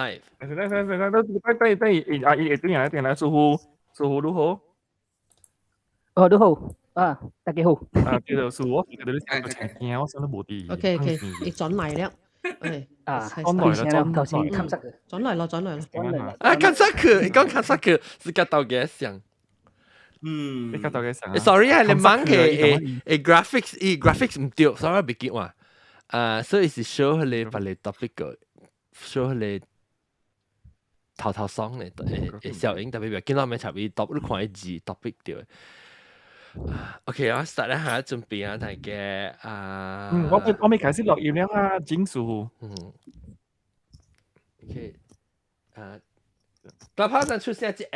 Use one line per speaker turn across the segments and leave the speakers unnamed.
live。
等等等等等等等，啊，伊會轉來轉來，師傅師傅你好。
哦，你好，啊，大家好。
啊，對了，師傅，我記得你上個請驚，我想都無佇。
OK OK，伊轉來了。誒，
啊，
轉來了，轉
頭先冚塞嘅。
轉來咯，轉來咯。
轉來啦。
啊，冚塞佢，伊講冚塞佢是甲豆嘅像。
你甲豆嘅像。
Sorry 啊，你網嘅誒 graphics，伊 graphics 毋對，sorry 袂記話。啊，所以是 show 彼個別個 topic 個，show 彼個頭頭爽咧，誒誒效應特別別見到咩插伊 top，你看伊字 topic 對。OK，我 start 一下準備啊，大家啊。
嗯，我我未開始錄音了啊，整數。
嗯。OK，啊，大炮上出現一個。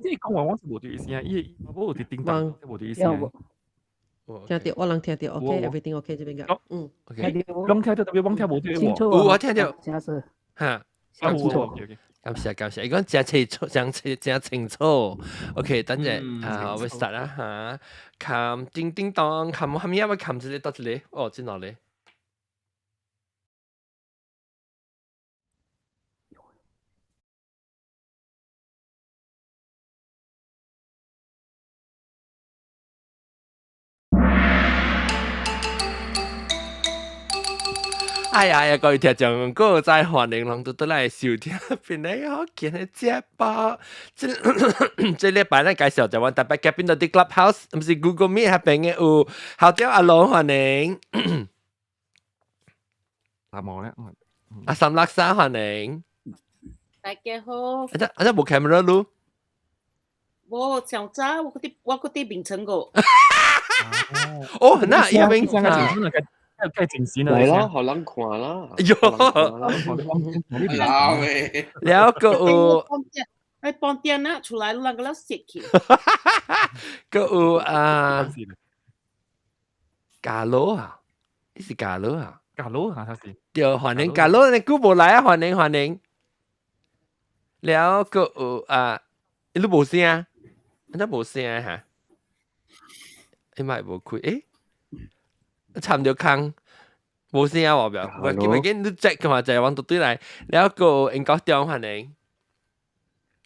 你講話我是無對意思啊，伊我有佇叮當，無對意思。
聽到，我人聽到，OK，everything OK 這邊個，嗯
，OK，
攏聽到，特別攏聽無對
清楚，
有我聽到，
真是，
哈，
清楚。
感謝感謝，伊講真清楚，真清真清楚。OK，等陣啊，我 start 啦嚇，撳叮叮當，撳下面啊，撳一個到一個，哦，真落咧。哎呀呀！各位聽眾，閣再歡迎攏都來收聽邊個好見的節目。這這禮拜咱介紹就阮特別嘉賓到佇 Clubhouse，毋是 Google Meet 彼邊的有校長阿龍歡迎。
阿毛咧，
阿三六三歡迎。
大家好。
啊這啊這無 camera 嚕？
無，上早我閣佇我閣佇眠床個。
哦，那伊邊
啊。計正線
來啦，予人看啦。
喲，
老誒，
了閣有，
哎，放電啊，出來人個了熄去。
閣有啊，加羅啊，你是加羅啊？
加羅啊，他是。
對，歡迎加羅，你久無來啊，歡迎歡迎。了閣有啊，你無聲，你無聲哈？你咪無開，誒？參著空，無聲啊，我表，我記袂記你 check 嘅嘛，就係往到對來，了閣英國中歡迎。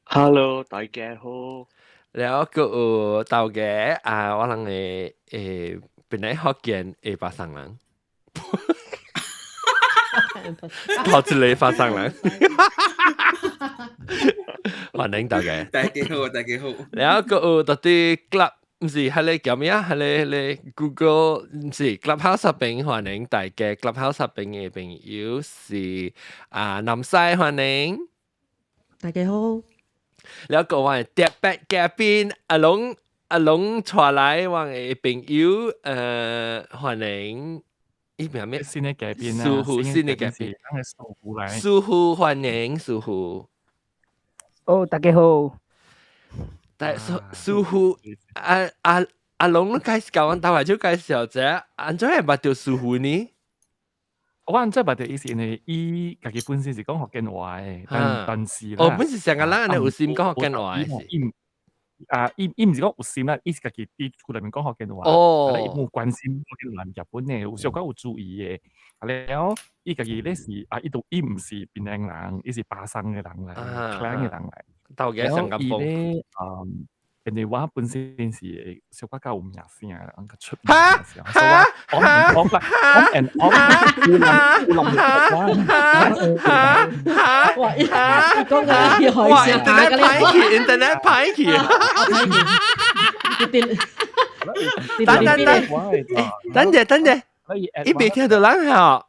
Hello，大家好。
了閣有豆家啊，我人的誒，本來福建的巴生人，頭一個巴生人，歡迎大家。
大家好，大家好。
了閣有到佇 club。毋是，彼個叫咩啊？彼個彼個 Google 毋是 Clubhouse 邊歡迎大家，Clubhouse 邊的朋友是啊南西歡迎，
大家好。
了閣我的特別嘉賓阿龍阿龍帶來我的朋友歡迎，伊名咩？
新的嘉賓啊，
師傅新的嘉賓，
師傅來，
師傅歡迎師傅。
哦，大家好。
但師師傅阿阿阿龍，你介紹阮頭下就介紹者，按怎會捌著師傅呢？
我按怎捌著伊是因為伊家己本身是講福建話的，但但是
哦，本是上個人按呢有心講福建話的。
伊毋啊，伊伊毋是講有心啦，伊是家己佇厝內面講福建話，
哦，
伊無關心福建話日本的，有小可有注意的。啊了，伊家己咧是啊，伊都伊毋是檳城人，伊是巴生的人來，檳的人來。
豆家上
伊咧，嗯，因為我本身是小可較有名聲，人較出名
哈哈哈
我我我
哈哈
哇！伊講嘅伊
哇
害聲
！Internet 歹去，Internet 歹去，等等等，等者等者，伊未聽到人嚇，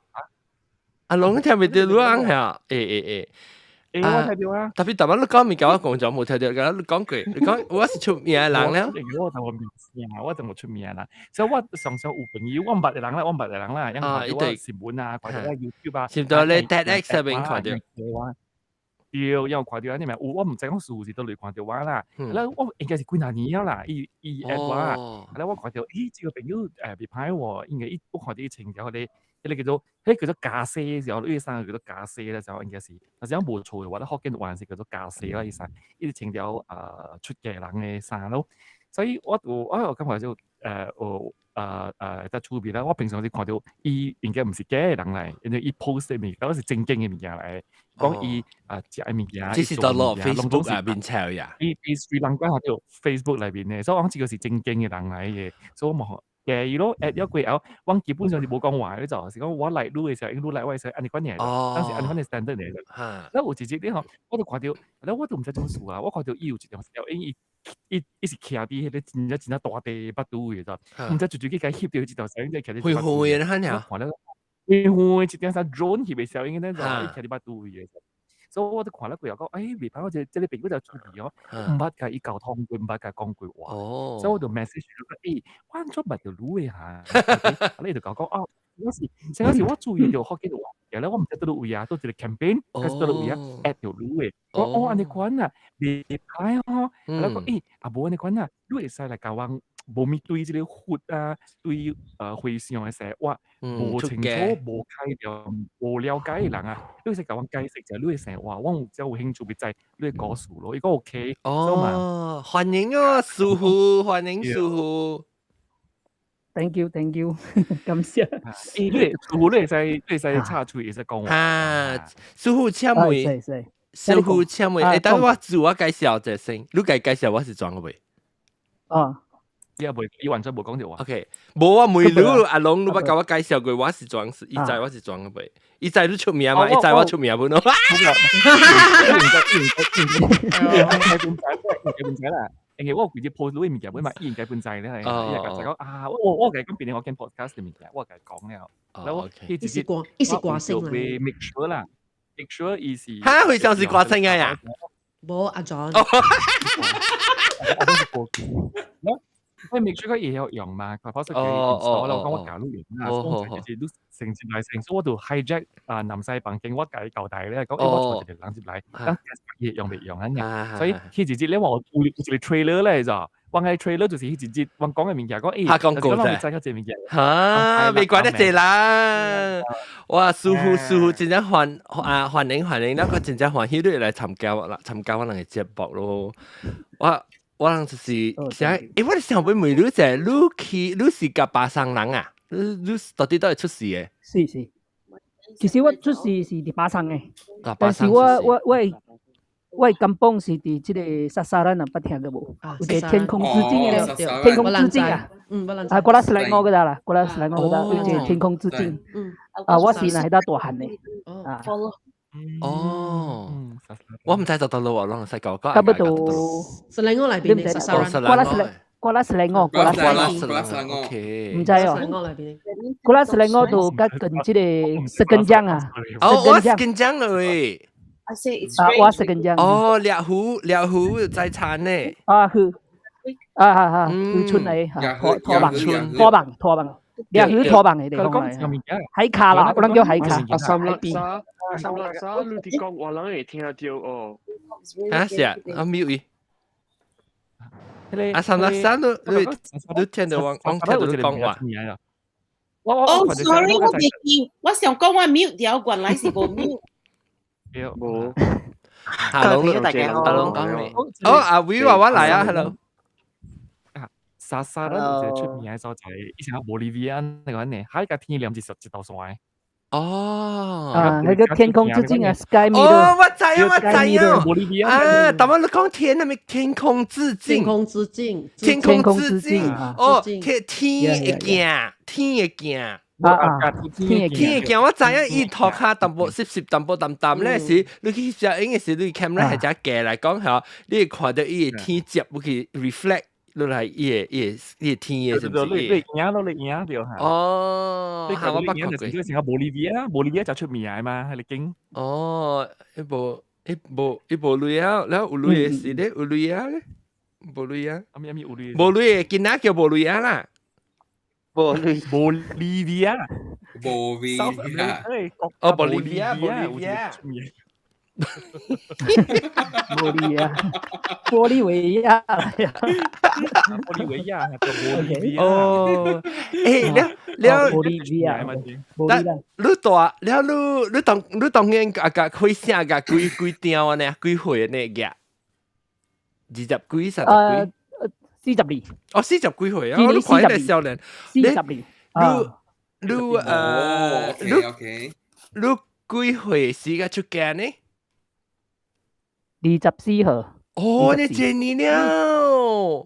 阿龍聽袂到人嚇，欸欸欸。
欸，我聽到啊！
特別逐擺你講物件，我講就無聽到，你講過，你講我是出名的人了。
我就無名聲，我就無出名啦。所以我常常有朋友，我毋捌的人啦，我毋捌的人啦，因為看到新聞啊，看到 YouTube 啊，
是到咧 TEDx 上面看到。
對，因為看到按呢咪，有我毋知講是是佗落看到我啦。咧我應該是幾若年了啦，伊伊 add 我，啊咧我看到，咦，這個朋友袂歹喎，應該伊我看到伊穿條彼個。彼個叫做，彼個叫做家私的時候，伊衫叫做家私咧時候，應該是，若是講無錯的話，咧福建話是叫做家私啦，伊衫，伊是穿條出家人的衫咯，所以我有我有感覺就有在厝邊啦。我平常時看到伊應該毋是假的人來，因為伊 post 的物件是正經的物件來，講伊啊食的物件，
這是到落 Facebook 啊面抄呀。
伊斯里蘭卡喺 Facebook 內面的，所以我講這個是正經的人來的，所以我冇嘅伊咯，add 咗過後，我基本上是無講話的，就是講我來你的時候，你來我的時候，按呢款爾，當時按呢款的 standard 嚟的。那有一日你吼，我就看到，咧我都毋知怎事啊，我看到伊有一張小影，伊是徛佇彼個真正真正大地腹肚位的，毋知就就去共翕著一條小影，徛佇
灰灰的哈爾，
看了灰灰一點啥 drone 翕的小影，那就伊徛佇腹肚位的。所以我就看了過後講，欸，袂歹，我這個朋友就趣味哦，毋捌共伊溝通過，毋捌共講過話，所以我就 message 佢講，欸，我按怎捌著你的哈？啊，你就講講，哦，我是，先開始我注意著福建話，然後我毋知佗位啊，佗一個 campaign，還是佗位啊，add 著你的，我哦，按呢款啊，袂歹哦，啊，我講，欸，啊無按呢款啊，你會使來共阮無物對這個佛啊，對回向的生活無清楚、無開了、無了解的人啊，你會使共阮解釋一下你的生活，我有真有興趣欲知你的故事咯。伊講 OK，
哦，歡迎哦，師傅，歡迎師傅。
Thank you，Thank you，感謝。
欸，你師傅你會使你會使插喙，會使講話。
哈，師傅請問，師傅請問，欸，等我自我介紹者先，你家介紹我是怎個未？
哦。
伊也袂，伊完全無講著話。
OK，無我問你阿龍，你捌共我介紹過我是怎，伊知我是怎個未？伊知你出名嘛？伊知我出名無喏？
應該本知，應該本知啦。因為我有幾隻 post 你物件本嘛，伊應該本知咧係。伊會就講啊，我共伊講變我見 podcast 的物件，我共伊講了。然後
伊是歌，伊是歌星
嚟。make sure 啦，make sure 伊是。
哈，佢就是歌星啊呀？
無阿 John。
我 make sure 佢會曉用嘛，佢 post 佢 install 啦，我講我教你用啦，所以就是你成接來成，所以我就 hijack 啊南西房間，我共伊交代咧，講我帶一個人入來，等伊用袂用啊，所以彼一日咧，我有一個 trailer 咧咋，我個 trailer 就是彼一日我講的物件，講欸，
他講過
啫，知個這物件，
哈，未怪得濟啦，哇，師傅師傅真正歡啊歡迎歡迎，那個真正歡喜你來參加我啦，參加我人的節目咯，我人就是想，欸，我想欲問你者，你去你是佮巴生人啊？你到底佗位出世的？
是是，其實我出世是佇巴生的，但是我的甘榜是佇這個沙沙蘭啊，捌聽過無？有一個天空之鏡的，天空之鏡啊，啊，瓜拉斯萊我嗰搭啦，瓜拉斯萊我嗰搭有一個天空之鏡，啊，我是那彼搭大漢的，啊。
哦，我毋知就到咯，攏使講。
差不多。
是來我內邊的，
瓜拉斯萊，瓜拉斯萊我，瓜拉斯
萊我，OK。
毋知哦。瓜拉斯萊我就較近這個石根江啊。
哦，我石根江喂。
啊，我石根江。
哦，獵湖獵湖在產呢。
啊，去。啊啊啊！漁村來，拖網拖網拖網，獵魚拖網的地方來。海卡啦，有人叫海卡。
阿三拉沙，阿三拉沙，你佇講話人會聽著哦。
啊是啊，啊 mute 伊。阿三拉沙，你聽到我我聽到你講話。
哦，sorry，我袂記，我想講我 mute 掉，原來是無 mute。
無。
阿龍，阿龍講你。哦，阿威話我來啊，hello。
沙沙咱有一個出名的所在，以前玻利維亞那個呢，海佮天連一一道線。
哦，
啊，那個天空之鏡啊，Sky Mirror。
哦，我知啊，我知啊。啊，但我你講天那咪天空之鏡。
天空之鏡。
天空之鏡。哦，天天的鏡，天的鏡。
啊啊，天的
天的鏡，我知影伊塗跤淡薄濕濕淡薄淡淡咧時，你去攝影的時，你 camera 係只鏡來講嚇，你會看到伊的天接去 reflect 落來伊的伊的伊的天的，是毋是？
你影咯，你影著嚇。
哦，
你我捌看過。這個成個玻利維亞，玻利維亞就出名的嘛，彼個景。
哦，彼無彼無彼無鐳啊，了有鐳的是咧，有鐳啊咧，無鐳啊。
啥物啥物有鐳？
無鐳的囡仔叫無鐳啊啦。
無鐳。
玻利維亞。
玻利維亞。
哦，玻利維亞，玻利維亞。
玻利亞，玻利維亞，
玻利維亞，玻利維亞。
哦，欸，了了，
玻利維亞，
但你大了，你當年啊，共開聲共幾幾張呢？幾歲呢？額二十幾、三十幾？
42。
哦，40幾歲啊！我都看你少年，
42。
你你你幾歲時間出嫁呢？
24號。
哦，你這年了，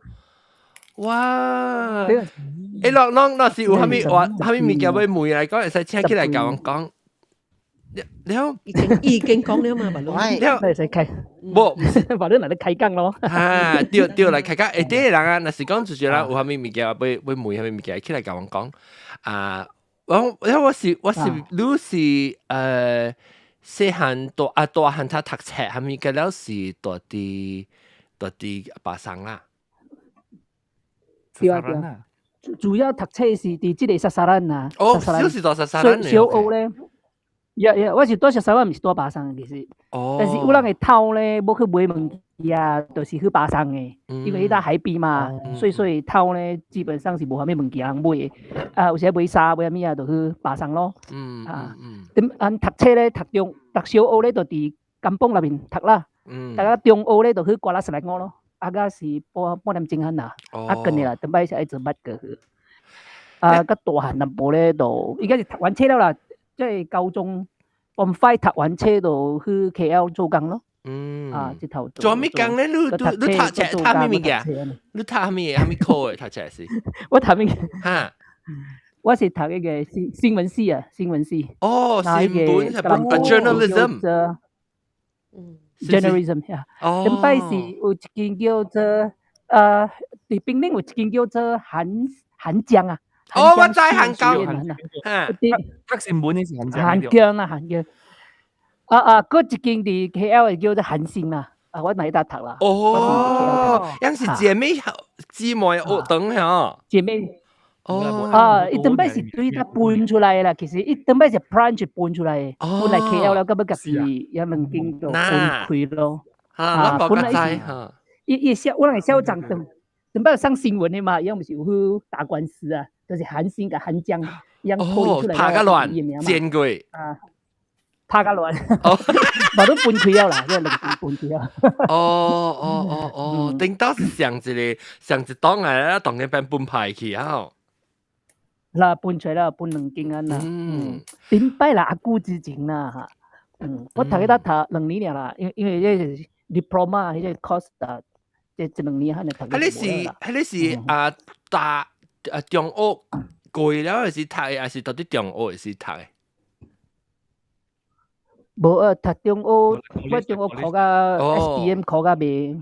哇！欸，攏攏若是有啥物話，啥物物件欲問來講，會使請起來共阮講。了，
已經講了嘛，嘛
了，
會使開，
無，
無你來咧開講咯。
啊，對對，來開講。欸，啲人啊，若是講就是啦，有啥物物件欲欲問啥物物件，起來共阮講。啊，我我是你是細漢大啊大漢讀讀冊，啥物個了是蹛佇巴生啦。
對啊對啊，主要讀冊是佇這個沙沙蘭啊。
哦，就是蹛沙沙蘭。
小學咧。Yeah，我是蹛沙沙蘭，毋是蹛巴生其實。
哦。
但是有人的頭咧，欲去買物件，就是去巴生的，因為彼搭海邊嘛，所以頭咧基本上是無啥物物件通買的。啊，有時買衫買啥物啊，就去巴生咯。啊。點按讀冊咧，讀中讀小學咧，就佇甘榜內面讀啦。讀到中學咧，就去瓜拉雪蘭莪咯。啊，個是半半點鐘啦。啊，近的啦，頂擺是愛坐捌過去。啊，較大漢淡薄咧，就應該是讀完冊了啦。即係高中，form five 讀完冊就去 KL 做工咯。啊，這頭
做咩工咧？你讀冊讀啥物件？你讀啥物啥物科的讀冊是？
我讀咩？
哈，
我是讀一個新聞系啊，新聞系。
哦，新聞係 journalism。
Journalism 呀。
哦。
頂擺是有一間叫做佇檳城有一間叫做韓江啊。
哦，我知韓江。
讀新聞的是韓江。
韓江啊，韓江。啊啊，閣一間佇 KL 的叫做韓星啦。啊，我佇彼搭讀啦。
哦，樣是姐妹姊妹學堂嗬。
姐妹。
哦。
啊，伊頂擺是對他搬出來啦，其實伊頂擺是 branch 搬出來的，搬來 KL 了，到尾家己也兩間就分開咯。
啊，
本來是，伊伊校，我人校長頂頂擺上新聞的嘛，伊毋是有去打官司啊，就是韓星佮韓江，伊樣脫離出來。
拍甲亂，見過。
啊，拍甲亂。哦，嘛都分開了啦，這兩間分開了。
哦哦哦哦，頂到是上一個上一檔來，當然變分派去啊。
啦，分出來了，分兩間啊啦。頂擺啦，阿久之前啦哈。我讀彼搭讀2年爾啦，因為這是 diploma 彼個 course 啊，這一兩年可能讀。
彼個是啊大啊中學過了還是讀的，還是到底中學會使讀的？
無啊，讀中學，我中學考甲 SPM 考甲袂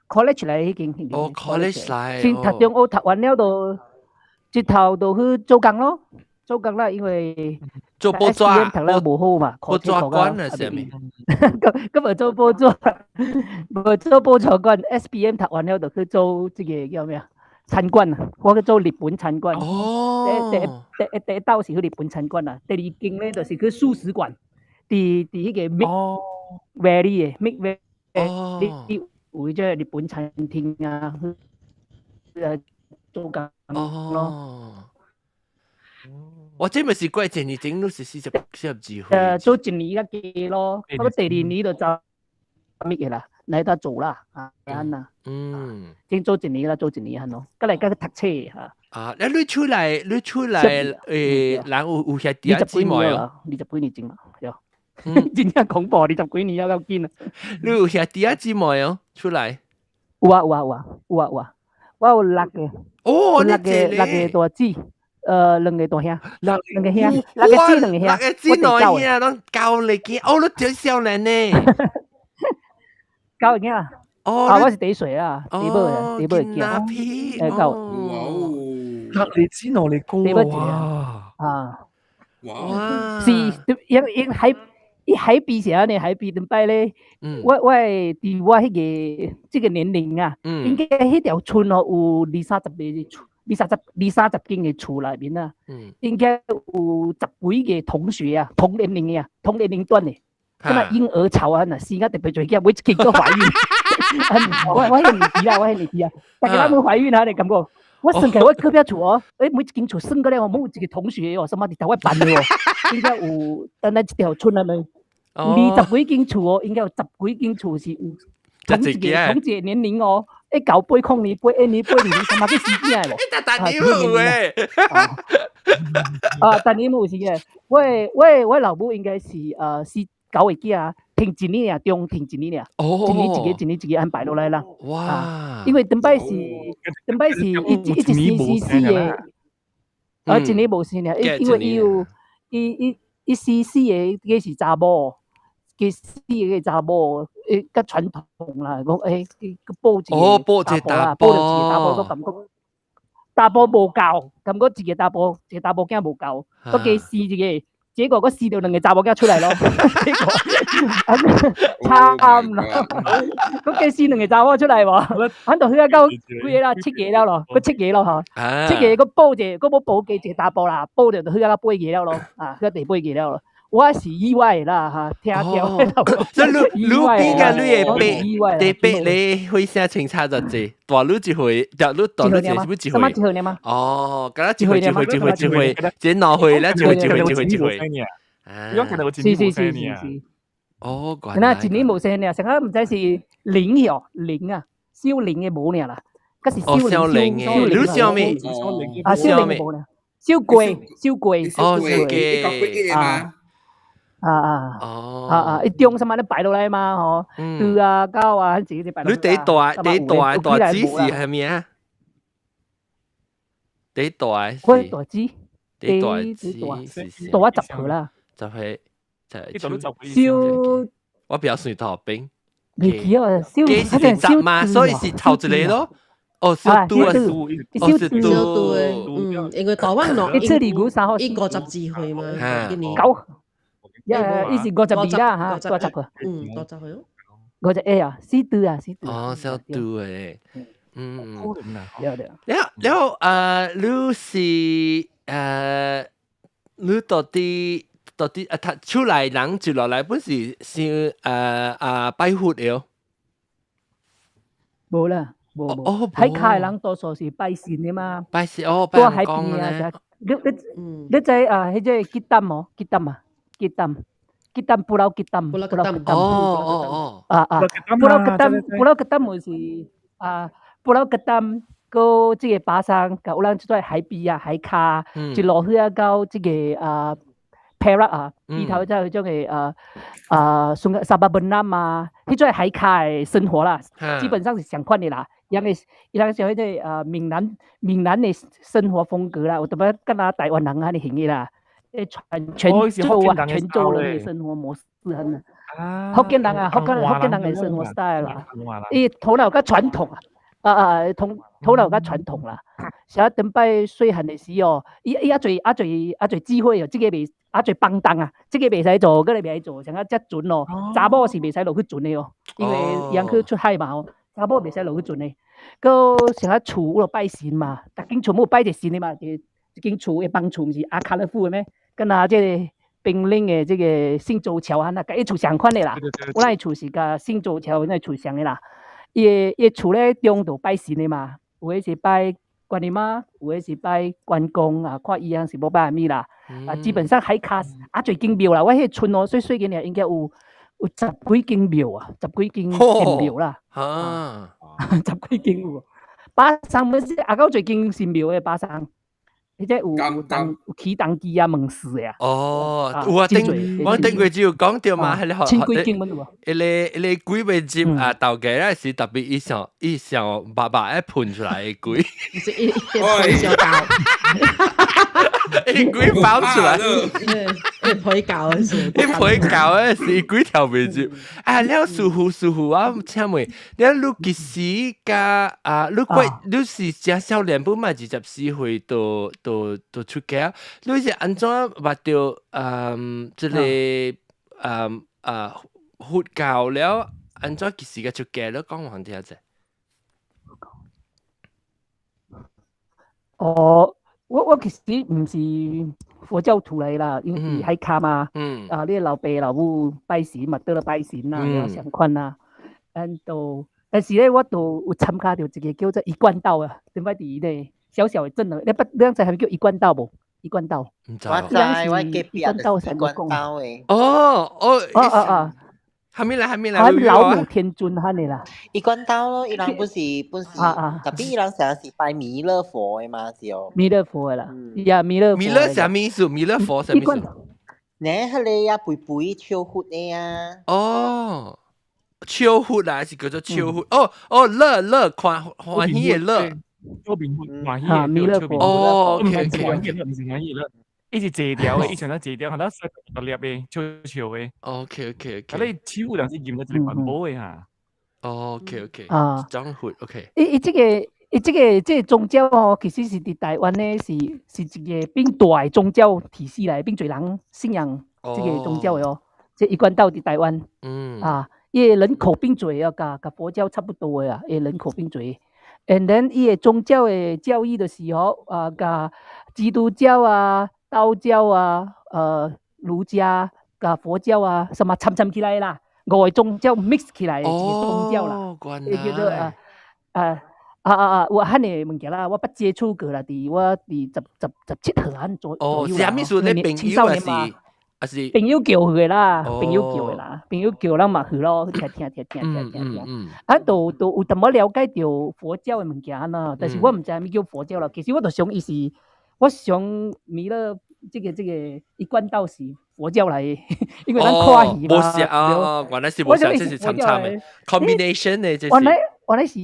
，college 來彼間。
哦，college 來。
先讀中學讀完了就，這頭就去做工咯，做工啦，因為
做報紙
讀了無好嘛，
報紙館啊，啥物？
閣無做報紙，無做報紙館，SPM 讀完了就去做這個叫咩啊？餐館啊，我去做日本餐館。
哦。
第一道是去日本餐館啦，第二間咧就是去素食館，佇彼個 Mid Valley 的 Mid Valley 有彼個日本餐廳啊，去做工咯。
我這咪是過一年前，你是42歲。
做一年較加咯，我第二年就走物個啦，來搭做啦，啊，按啦。先做一年啦，做一年按咯，過來閣去讀冊哈。
啊，你出來，你出來，人有兄弟姊妹哦？
20幾年前啦，對。真正恐怖，20幾年了夠緊啊！
你有兄弟仔姊妹哦？出來？
有啊有啊有啊有啊有啊，我有六個。
哦，
六個六個大姊。兩個大兄，兩個兄，六個姊兩個兄，
六個姊兩個兄，攏九個囝，哦，你真少年呢？
九個囝。
哦，
啊，我是第一歲啊，第尾啊，第尾囝。九。
哇
六個姊兩個哥哇！
啊。
哇！
是，因海，伊海邊是按呢，海邊頂擺咧，我佇我彼個這個年齡啊，應該彼條村哦有二三十個厝。二三十間的厝內面啊，應該有十幾個同學啊，同年齡的啊，同年齡段的，敢若嬰兒潮啊，若生甲特別濟囝，每一間閣懷孕。我彼年紀啦，我彼年紀啊，逐家攏懷孕啊，你感覺？我算起來我隔壁厝哦，每一間厝算過來哦，攏有一個同學哦，什麼佇佇我班的哦，應該有，單單這條村內面，20幾間厝哦，應該有十幾間厝是有。同一個同一個年齡哦，1980年、81年、82年，他媽去死囝無？
逐年有誒。
啊，逐年有是嘅。我老母應該是生九個囝，停一年爾，中停一年爾。哦。一年一個，一年一個安排落來啦。
哇！
因為頂擺是一一直生生四個，啊，一年無生爾，因為伊有伊伊伊生四個，個是查某。佢四個查某，較傳統啦，講去抱一個查埔啦，抱著一個查埔，閣感覺查埔無夠，感覺一個查埔一個查某囝無夠，閣加生一個，結果閣生著兩個查某囝出來咯，結果慘咯，閣加生兩個查某出來無，反正彼個到幾個啦，七個了咯，閣七個咯吼，七個閣抱一個，閣欲抱加一個查埔啦，抱著就彼個到八個了咯，啊，彼第八個了咯。我是意外啦嚇，聽聽。
所以你你比較你的伯，第伯咧歲數相差偌濟，大你一歲，大你大你一歲，是不一歲？哦，敢若一歲一歲一歲一歲，這兩歲咧一歲一歲一歲一歲。
啊，
是是是是是。
哦，
那一年無生爾，上下毋知是零哦，零啊，小零的無爾啦，閣是小零
的，你小咩？
啊，小零的無爾，小貴小貴。
哦，小貴
啊。啊啊，哦，啊啊，伊中什麼咧擺落來嘛，吼，豬啊、狗啊，彼一個擺落來。
你第大第大大姊是啥物啊？第大
我大姊，
第大姊
大我10歲啦。
10歲，
小，
我比較算頭兵。
未記哦，小，
是十嘛，所以是頭一個咯。哦，小拄啊，
哦，
小拄
的，嗯，因為台灣喏，
一次二五三號，
伊52歲嘛，今年。
九。伊是52啦嚇，50歲。
嗯，50歲哦。
50個啊，死拄啊，死拄。
哦，小拄的，嗯。
對對。
了了，你是你到底啊，讀出來人就落來本是先拜佛的哦。
無啦，無無。海跤的人多數是拜神的嘛。
拜神哦，拜
海邊啊，你知啊？彼個吉擔無？吉擔啊？吉擔，吉擔 Pulau Ketam，
Pulau Ketam，
哦哦哦，
啊啊，Pulau Ketam，Pulau Ketam 就是啊，Pulau Ketam，閣這個巴生，佮有人這跩海邊啊、海跤，一路去啊到這個啊 Perak 啊，邊頭才彼種的啊，Sabak Bernam 啊，彼跩海跤的生活啦，基本上是相款的啦。伊人的伊人像彼個啊閩南的生活風格啦，有淡薄敢若台灣人按呢型的啦。全泉州啊，泉州人的生活模式很福建人啊，福建人的生活 style 啦，伊頭腦較傳統啊，啊啊，頭腦較傳統啦。啥頂擺細漢的時哦，伊伊猶濟猶濟猶濟智慧哦，這個袂猶濟放蕩啊，這個袂使做，嗰個袂使做，像啊這船哦，查某是袂使落去船的哦，因為伊去出海嘛吼，查某袂使落去船的。閣像啊厝有拜神嘛，逐間厝有拜一個神的嘛，一間厝的房厝毋是阿卡樂夫的咩？敢若這個平嶺的這個新洲橋按呢，佮伊厝相款的啦。我的厝是佮新洲橋那厝相的啦。伊的厝咧中就拜神的嘛，有的是拜觀音媽，有的是拜關公啊，看伊樣是欲拜啥物啦。啊，基本上海跤猶濟間廟啦，我彼個村哦，細細間爾應該有十幾間廟啊，十幾間神廟啦。
啊，
十幾間有。巴生毋是猶夠濟間神廟的巴生。彼個有當有起重機啊，門市的啊。
哦，有啊，頂我頂過只有講著嘛，彼個
千幾間阮有。
彼個鬼袂入啊，頭家那是特別伊想白白愛噴出來的鬼。
是伊伊小狗。
伊鬼跑出來。
伊陪教的是。
伊陪教的是鬼條袂入。啊，了師傅師傅，我請問，了你幾時佮啊？你過你是誠少年本嘛？24歲就出家，你是按怎捌著這个啊佛教了？按怎幾時個出家？你講予聽者。
哦，我其實毋是佛教徒來啦，因為佇海跤嘛，啊，你老爸老母拜神嘛，倒來拜神啦，相款啦，咱都，但是咧，我都有參加著一個叫做一貫道啊，頂擺佇咧小小的鎮咯，你捌你知啥物叫一貫道無？一貫道，
毋知。
我知，我隔壁就是一貫道的。
哦哦
哦哦哦，
後面來後面來，
係老母天尊哈你啦。
一貫道咯，伊人本是，特別伊人成日是拜彌勒佛的嘛，是哦。
彌勒佛的啦，呀彌勒。
彌勒啥物意思？彌勒佛啥物意思？
呢，彼个啊，肥肥笑佛的啊。
哦，笑佛啦，是叫做笑佛。哦哦，樂樂歡歡喜的樂。
笑面佛歡喜
的彌勒佛。
哦
，OK OK，毋是歡喜樂。伊是坐條的，以前咧坐條，係啦，細獨立的，笑笑的。
OK。
啊，你似乎人是驗咗一個環保的哈。
OK OK。
啊，
張佛 OK。
伊這個宗教哦，其實是佇台灣呢，是一個變大的宗教體系來，變濟人信仰這個宗教的哦。這一貫道佇台灣，啊，伊的人口變濟啊，佮佛教差不多的啊，伊人口變濟。And then 伊的宗教的教義就是吼，啊，佮基督教啊、道教啊、儒家、佮佛教啊，什麼摻摻起來啦，五個宗教 mix 起來的一個宗教啦，叫做啊啊啊啊啊！有遐爾物件啦，我捌接觸過啦，佇我佇17號按左
哦，啥物事？你朋友還是還是
朋友叫去的啦，朋友叫的啦，朋友叫咱嘛去咯，聽聽聽聽聽聽聽，啊，都有淡薄了解著佛教的物件啦，但是我毋知啥物叫佛教啦。其實我就想伊是，我想彌勒這個一貫道是佛教來的，因為咱看戲嘛。
無是啊，原來是無是，這是摻摻的 combination 的，這是。
原來是，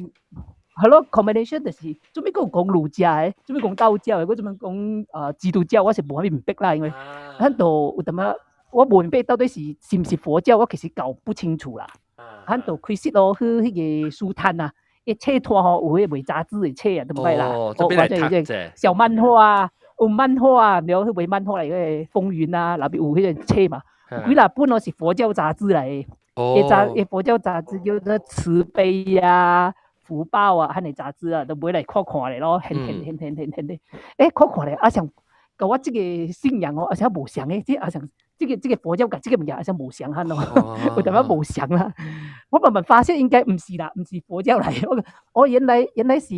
係咯，combination 就是做咩講講儒家的，做咩講道教的，我做咩講基督教，我是無啥物明白啦，因為咱都有淡薄我無明白到底是毋是佛教，我其實搞不清楚啦。咱就開始咯去彼個書攤啊，伊冊攤吼有彼賣雜誌的冊啊，都毋捌啦。
哦，這邊來讀者。
小漫畫啊，有漫畫啊，然後去賣漫畫來個風雲啊，內邊有彼個冊嘛。幾若本攏是佛教雜誌來的。哦。伊佛教雜誌叫做慈悲啊、福報啊，彼个雜誌啊，都買來看看咧咯，現現現現現現咧。欸，看看咧，啊像佮我這個信仰哦，啊像無相的，這啊像這個佛教佮這個物件啊像無相漢咯，有淡薄無相啦。我慢慢發現應該毋是啦，毋是佛教來的，我原來是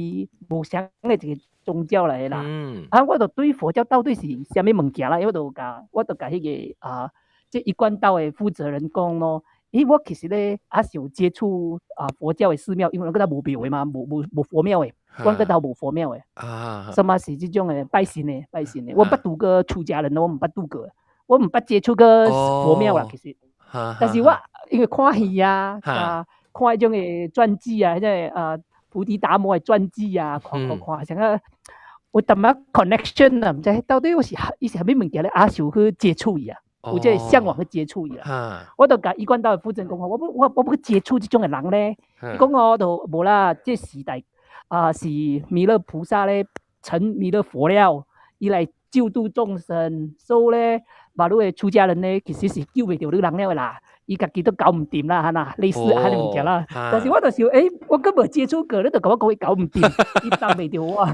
無相的一個宗教來的啦。啊，我就對佛教到底是啥物物件啦，我就共彼個啊，這一貫道的負責人講咯。咦，我其實咧也是有接觸啊佛教的寺廟，因為阮閣頭無廟的嘛，無佛廟的，阮閣頭無佛廟的。
啊，
什麼是這種的拜神的，拜神的，我毋捌拄過出家人，我毋捌拄過，我毋捌接觸過佛廟啦，其實。但是我因為看戲啊，啊，看彼種的傳記啊，彼個啊菩提達摩的傳記啊，看看看，像個有淡薄 connection 啊，毋知到底我是伊是啥物物件咧，也想去接觸伊啊。有這個嚮往去接觸伊啦，我就共一貫道的負責人講，我欲去接觸這種的人咧，伊講哦，就無啦，這時代啊是彌勒菩薩咧成彌勒佛了，伊來救度眾生，所以咧，馬路的出家人咧，其實是救袂著你人了的啦，伊家己都搞毋掂啦，哈啦，類似按呢物件啦。但是我就想，欸，我閣無接觸過，你就共我講伊搞毋掂，伊當袂著我，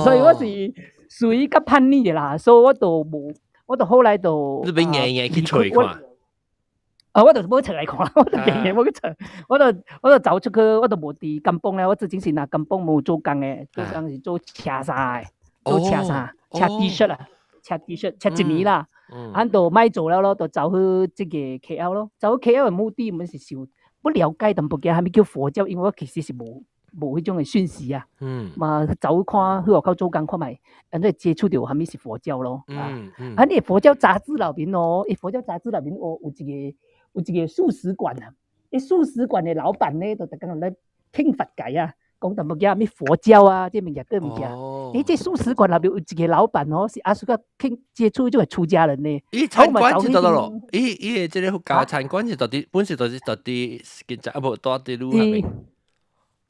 所以我是屬於較叛逆的啦，所以我就無。我就後來就
你欲硬硬去揣看。
啊，我就無揣來看，我就硬硬無去揣，我就走出去，我就無佇甘榜咧，我之前是若甘榜無做工的，做工是做車衫的，做車衫，車 T-shirt 啊，車 T-shirt，車一年啦，啊，就莫做了咯，就走去這個 KL 咯，走去 KL 的目的，毋是想欲了解淡薄仔啥物叫佛教，因為我其實是無彼種的訊息啊，嘛走去看去外口做工看覓，按呢接觸著啥物是佛教咯。啊，你佛教雜誌內面哦，伊佛教雜誌內面哦，有一個素食館啊，伊素食館的老闆咧，就逐工咧聽法解啊，講淡薄仔啥物佛教啊，這物件個物件。欸，這素食館內面有一個老闆哦，是阿叔個肯接觸這個出家人呢。
伊餐館是佗落咯？伊伊的這個佛教餐館是佗佇，本是佗佇警察啊，無佗佇路下面。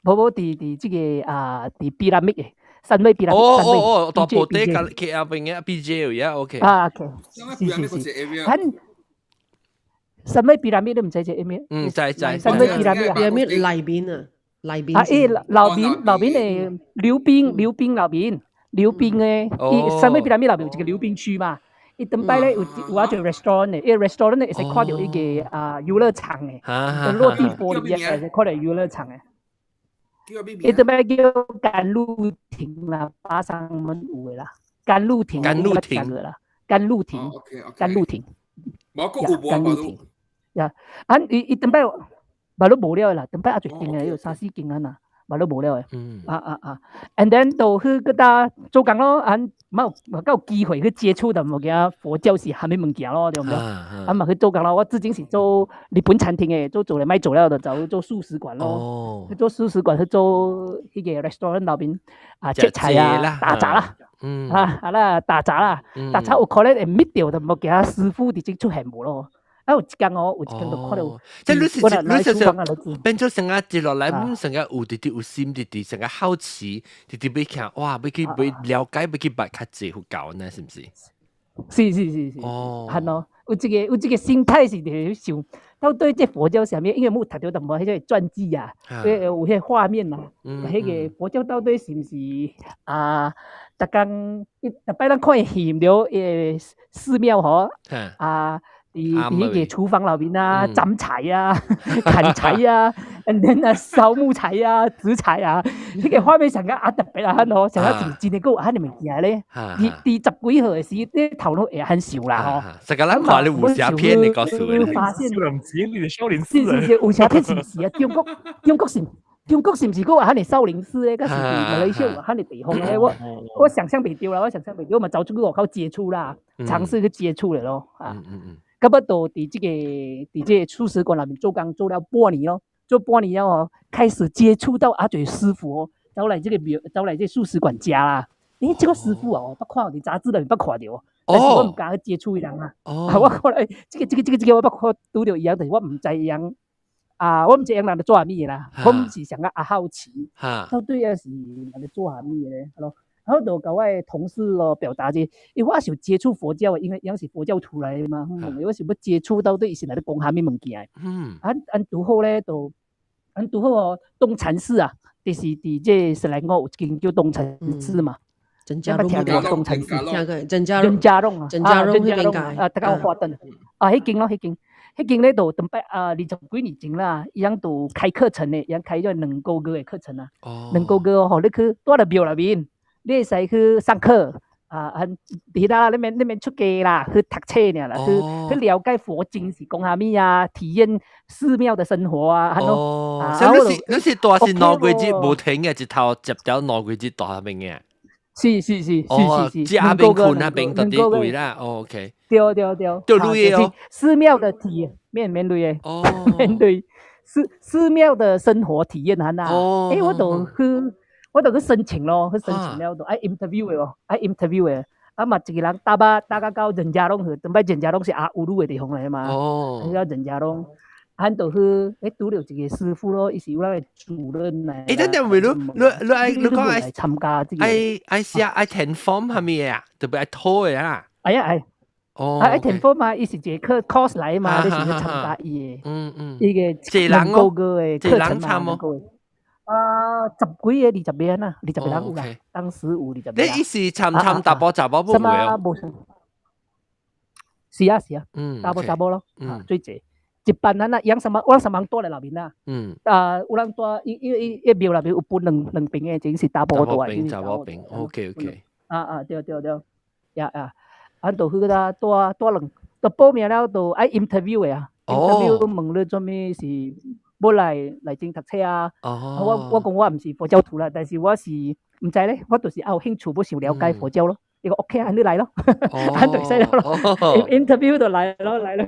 無佇這個啊，佇 pyramid 的 Sunway pyramid。
哦哦哦，大埔底甲 KL 邊嘅 PJ 有呀，OK。
啊，OK。是是是。咱 Sunway pyramid 你毋知這啥物？
嗯，知知。
Sunway pyramid
啊，pyramid 內面啊，內面。
啊，伊內面的溜冰內面，溜冰的，伊 Sunway pyramid 內面有一個溜冰區嘛。伊當擺咧有一個 restaurant 的，伊 restaurant 咧會使看著伊個啊遊樂場的，落地玻璃啊，會使看著遊樂場的。伊當擺叫甘露亭啦，巴生門有的啦，甘露亭。
甘露亭
啦，甘露亭，甘露亭。
無閣有無？
甘露亭。呀，啊，伊伊頂擺嘛都無了啦，頂擺也濟間嘅，有三四間啊呐，嘛都無了嘅。啊啊啊！And then 就去閣搭做工咯，啊，冇冇夠機會去接觸到物件，佛教是啥物物件咯，對毋對？啊嘛去做工咯，我至今是做日本餐廳嘅，做做來莫做了，就走做素食館咯。去做素食館，去做彼個 restaurant 內面啊，切菜啊，打雜啦。啊啊啦，打雜啦，打雜有可能會覓著淡薄仔師傅佇這出現無咯。啊，有一工哦，有一工就看到，
即係你是變做成個接落來，成個有直直有心，直直成個好奇，直直欲看，哇，欲去欲了解，欲去捌較濟佛教呢，是毋是？
是是是是，係咯，有這個心態是佇想，到底這佛教啥物？因為我讀著淡薄彼個傳記啊，有彼個畫面嘛，彼個佛教到底是毋是啊？逐工逐擺咱看戲毋著，寺廟吼，啊。佇佇彼個廚房內面啊，斬柴啊，砍柴啊，and then 啊燒木材啊，煮柴啊，彼個畫面上個啊特別啊，吼，上個真真個有遐爾物件咧。佇佇十幾歲時，你頭腦會很想啦吼。
這個咱看咧武俠片的故事咧。
發現
少林寺，你哋少林寺。
是是是，武俠片是毋是啊？中國是毋是閣有遐爾少林寺咧？閣是馬來西亞有遐爾地方咧？我想象袂著啦，我想象袂著，我嘛走出去外口接觸啦，嘗試去接觸咧咯，啊。到尾就佇這個素食館內面做工做了半年咯，做半年了哦，開始接觸到阿濟師傅哦，走來這個廟，走來這個素食館食啦。咦，這個師傅哦，捌看佇雜誌內面捌看著，但是我毋敢去接觸伊人啊。我看來這個這個這個這個我捌看拄著伊人，但是我毋知伊人啊，我毋知伊人咧做啥物的啦。我毋是想啊好奇，到底啊是人咧做啥物的咧？咯。然後就共我的同事咯表達者，因為我是有接觸佛教的，因為伊是佛教徒來的嘛，我是欲接觸到底伊是來咧講啥物物件的。啊按拄好咧，就按拄好哦，東禪寺啊，就是佇這個雪蘭莪有一間叫東禪寺嘛。
陳家龍
捌聽過東禪寺？
聽過，陳家
陳家龍啊，
陳家龍
彼間啊，大家有花燈啊，彼間咯，彼間，彼間咧就頂擺啊，20幾年前啦，伊翁就開課程的，伊翁開咗2個月的課程啊。兩個月哦，予你去蹛佇廟內面。你會使去上課啊，很佇啦，你免出家啦，去讀冊爾啦，去了解佛經是講啥物啊，體驗寺廟的生活啊，按咯。
哦，所以你是蹛是2個月無停嘅，一頭接掉兩個月蹛彼邊嘅。
是是是是是是，
食邊睏彼邊到佇位啦，OK。
對對對。
對鐳哦。
寺廟的體驗，免免鐳的。免鐳。寺廟的生活體驗按那。欸，我就去申請咯，去申請了，就愛 interview 的哦，愛 interview 的。啊嘛，一個人搭巴搭到到仁嘉隆去，頂擺仁嘉隆是阿烏魯的地方來嘛。到仁嘉隆，咱就去，欸，拄著一個師傅咯，伊是阮的主任來。
欸，等陣為你愛你講愛
參加這個。
愛寫愛填 form 係咪啊？特別愛討的啊。
哎呀愛。愛填 form 嘛，伊是一個課 course 來嘛，你是去參加伊的。伊個2個月的課程嘛。啊，十幾個20個啦，20個人有啦，當時有20個。
你意思參參查埔查某無
哦？是啊是啊，查埔查某咯，最濟一般咱啊養什麼，我什麼人蹛佇內面啦。啊，有人蹛，因為伊廟內面有分兩邊的，一間是查埔蹛，一間是
查某邊。OK。
啊啊，對對對，呀呀，咱就去甲蹛蹛兩，就報名了就愛 interview 的啊，interview 問你做物是。欲來來這讀冊啊！我講我毋是佛教徒啦，但是我是毋知咧，我就是有興趣，欲想了解佛教咯。伊講 OK 啊，你來咯，按就會使了咯。interview 就來咯，來咯，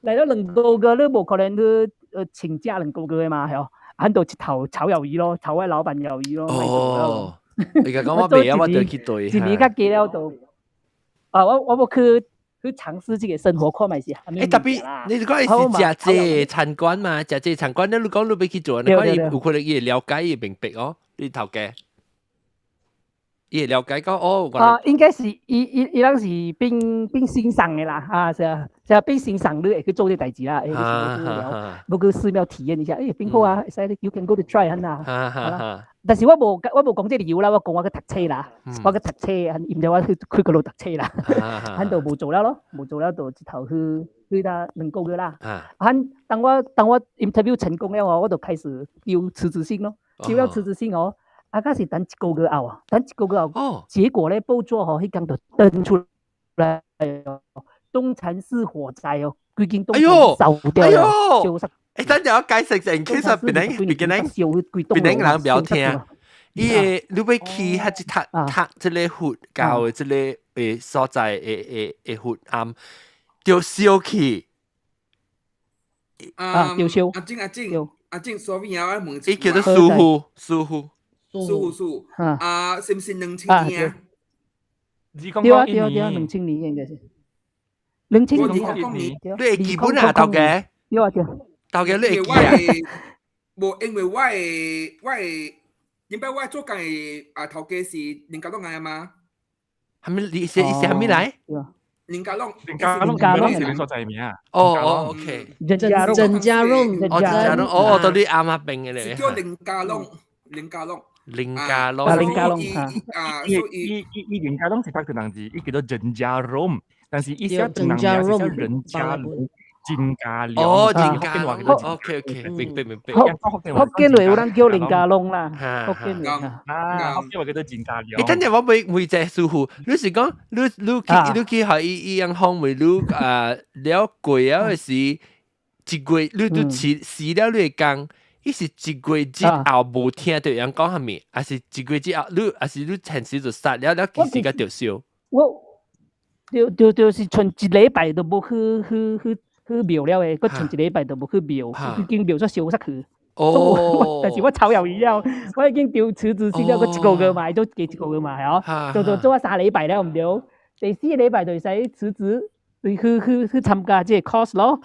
來了兩個月，你無可能去請假兩個月嘛，係哦。按就一頭炒魷魚咯，炒我老闆魷魚咯。
哦，你講我袂啊，我就去對。
一年較加了就，啊，我欲去去嘗試這個生活看覓是。
欸，特別你講是食這餐館嘛？食這餐館，你講你欲去做，你講伊有可能伊會了解，伊會明白哦。你頭家，伊會了解講哦。
啊，應該是伊伊人是變變欣賞的啦，啊是啊，是啊，變欣賞你會去做這代誌啦，欸，欲去寺廟體驗一下，欸，變好啊，會使 you can go to try 按那。但是我無講這理由啦，我講我去讀冊啦，我去讀冊，伊毋知我去去佗落讀冊啦，按就無做了咯，無做了就一頭去去到2個月啦。按當我 interview 成功了哦，我就開始丟辭職信咯，丟了辭職信哦，啊，閣是等一個月後，等一個月後，結果咧報紙吼，彼工就登出來哦，東禪寺火災哦。規間棟燒掉了，燒煞。
欸，等陣我解釋一下，其實別人別人別人人不要聽。伊個你欲去彼只讀讀這个佛教的這个所在的的佛庵，著燒去。
啊，著燒。
阿靜阿靜阿靜，sorry 啊，我問。
伊叫做師傅，師傅。
師傅師傅。啊，是毋是2000年啊？
對啊對啊對啊，2000年應該是。2000年。
你會記本啊，頭家？
對啊對。
頭家你會記啊？
無，因為我的，點解我做工的啊頭家是林家龍來嘛？
係咪你是是啥物來？
林家龍，
林家龍，林家龍是你所在名啊？
哦哦，OK。
鄭鄭家榮，
哦鄭家榮，哦到你阿媽邊的咧。
是叫林家龍，林家龍。
林家龍，
林家龍
啊，
所以伊林家龍是讀兩字，伊叫做鄭家榮，但是伊寫兩名是寫人家龍。金家龍
哦，金家龍，OK OK，明白明白。
福建話有人叫林家龍啦，福建話
啊，福建話叫做金家龍。
欸，等陣我問問一下師傅，你是講你去你去予伊伊樣訪問你啊了過了的時，一月你都辭辭了你的工，伊是一月之後無聽著人講啥物，還是一月之後你還是你暫時就殺了了，其實閣著燒？
我對對對，是賰一禮拜都無去去去。去廟了的，閣賰一禮拜都無去廟，已經廟煞燒煞去。
哦，
但是我炒魷魚了，我已經丟辭職信了，閣一個月嘛，都加一個月嘛，係哦，做做做啊三禮拜了，毋對。第四個禮拜就會使辭職，去去去參加這個 course 咯。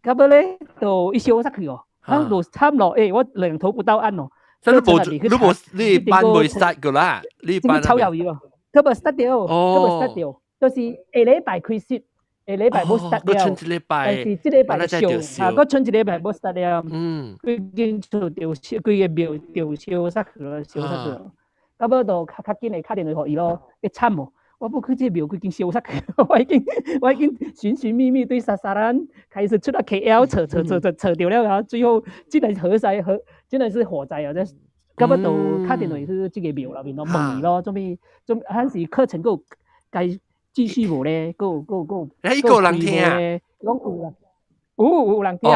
到尾咧，就伊燒煞去哦，啊，就慘咯，欸，我兩頭不到岸哦。
這你無你無你班未 start 過啦，你班
炒魷魚咯，閣無 start 著，閣無 start 著，就是下禮拜開始。下禮拜無 start 了，但是這禮拜就燒，啊，閣賰一禮拜無 start 了，規間厝著燒，規个廟著燒煞去了，燒煞去了。到尾就較較緊的敲電話予伊咯，欸慘哦！我欲去這個廟規間燒煞去，我已經尋尋覓覓對 sasaran 開始出來 KL 揣揣揣揣揣著了，然後最後竟然火災火，竟然是火災啊！這到尾就敲電話去這個廟內面咯，問伊咯，做物做還是課程閣有該繼續無咧？閣有閣有閣有。
欸，伊閣有人聽啊？
講有啦，有有人聽。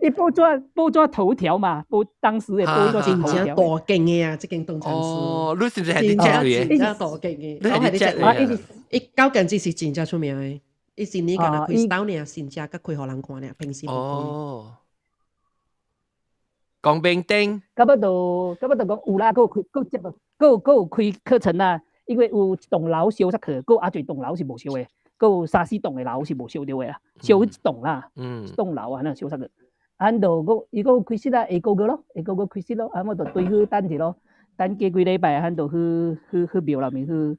伊報紙頭條嘛，報當時的報紙頭條。
真正大間的啊，這間東禪寺。
哦，你是毋是係佇遮的？
真正大間的，
你係佇遮的。
伊九間子是真正出名的，伊一年干焦開一擺爾，新正閣開予人看爾，平時無開。
哦。光明頂。
到尾就講有啦，閣有開，閣接閣有閣有開課程啦。因為有一棟樓燒煞去，閣有啊濟棟樓是無燒的，閣有三四棟的樓是無燒著的啦，燒一棟啦，一棟樓啊，那燒煞去。啊，就閣伊閣有開始啦，下個月咯，下個月開始咯，啊，我就對去等者咯，等過幾禮拜，咱就去去去廟內面去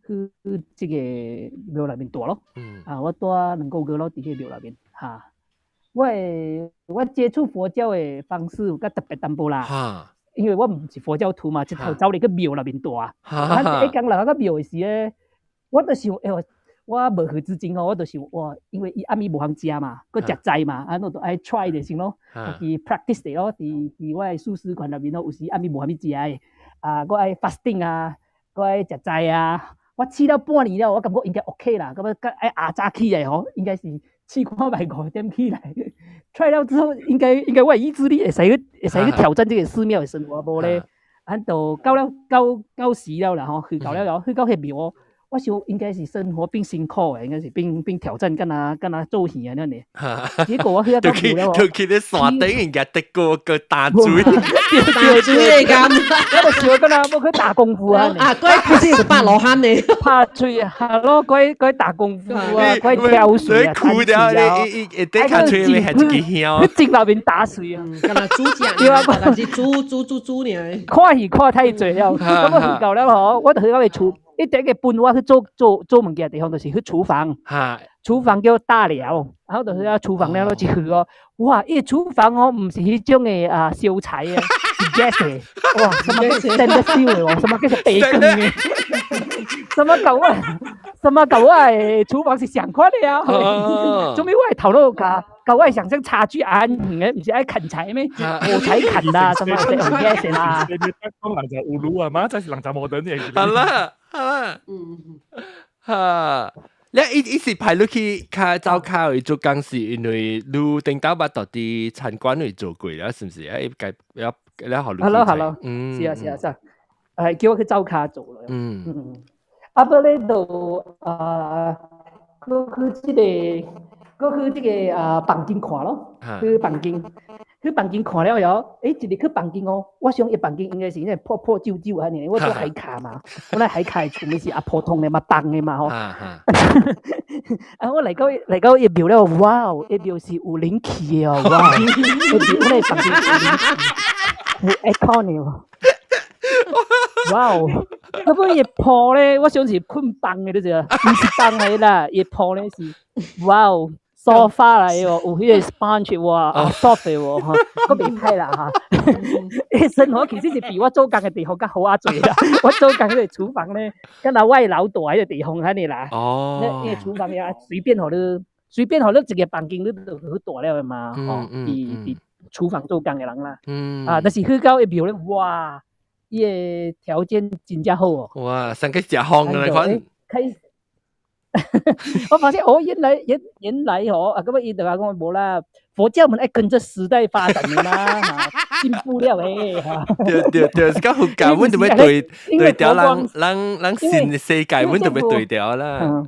去去這個廟內面蹛咯。啊，我蹛2個月咯，佇彼個廟內面，哈。我的我接觸佛教的方式有較特別淡薄啦。因為我毋是佛教徒嘛，一頭走入去廟內面蹛。啊，一工入到廟的時咧，我就想，欸，我無去之前吼，我就想，哇，因為伊暗暝無通食嘛，閣食齋嘛，啊，我就愛 try 者先咯，家己 practice 者咯，佇我的素食館內面咯，有時暗暝無啥物食的，啊，我愛 fasting 啊，我愛食齋啊，我試了半年了，我感覺應該 OK 啦，感覺愛下早起來吼，應該是試看覓5點起來，try 了之後，應該我的意志力會使去挑戰這個寺廟的生活，無咧，啊，就到了到到時了啦吼，去到了後，去到彼廟哦。我想應該是生活變辛苦的，應該是變變挑戰，敢若做戲按呢爾。結果我去到廟了，
就去咧山頂，人家得個個打水，
打水的咁。
我就想敢若欲去打功夫啊！
啊，嗰是18羅漢呢？
拍水啊，咯，嗰打功夫啊，嗰挑水啊，
哭掉你，伊伊底下吹咪係一支香。
去井內面打水啊！
敢若煮食，
對啊，
敢是煮煮煮煮爾。
看戲看太濟了，咁我去到了吼，我就去到個廚。伊第一個分我去做做做物件的地方，就是去廚房。廚房叫大寮，然後就是廚房了，一去哦，哇！伊廚房哦，毋是彼種的啊燒柴啊，是 gas 的，哇！什麼叫 stainless steel 的哦，什麼叫做白鋼的，什麼舊啊？什麼舊啊？廚房是相款的啊！做咩我的頭腦佮我的想象差距按遠的，毋是愛砍柴咩？火柴砍啦，什麼用 gas 啦？
你講人就有爐啊嘛，這是人就摩登的。
好啦，好啦，哈。你伊是派你去較走跤去做工，是因為你頂頭捌到佇餐館裏做過啦，是毋是？啊，伊該了了予你。
Hello，hello，是啊是啊是啊，係叫我去走跤做咯。嗯，啊，不咧就啊，閣去這個啊房間看咯，去房間。去房間看了後，一日去房間哦，我想伊房間應該是那破破舊舊按呢，我做海卡嘛，我來海卡的厝咪是啊普通的嘛，重的嘛吼。啊，我來到伊廟了，哇哦，伊廟是有冷氣的哦，哇！伊廟我來房間有冷氣，有 aircon 的哦。哇哦！嗰本伊鋪咧，我想是睏枋的，你知啊？毋是枋的啦，伊鋪咧是，哇哦！沙發來哦，有彼個 sponge 哇，soft 的喎，哈，閣袂歹啦哈。生活其實是比我做工的地方較好啊濟啦。我做工彼個廚房咧，敢若我的老大彼個地方按呢啦。哦。那個廚房呀，隨便予你一個房間，你就好大了的嘛，吼。佇廚房做工的人啦。啊，但是去到伊廟咧，哇！伊的條件真正好哦。
哇，像去食飯的款。
開。我發現哦，原來哦，啊，咁啊，伊就話講無啦，佛教們愛跟着時代發展的嘛，進步了誒，嚇。
對對對，是講佛教，阮就欲對對調人新的世界，阮就欲對調啦。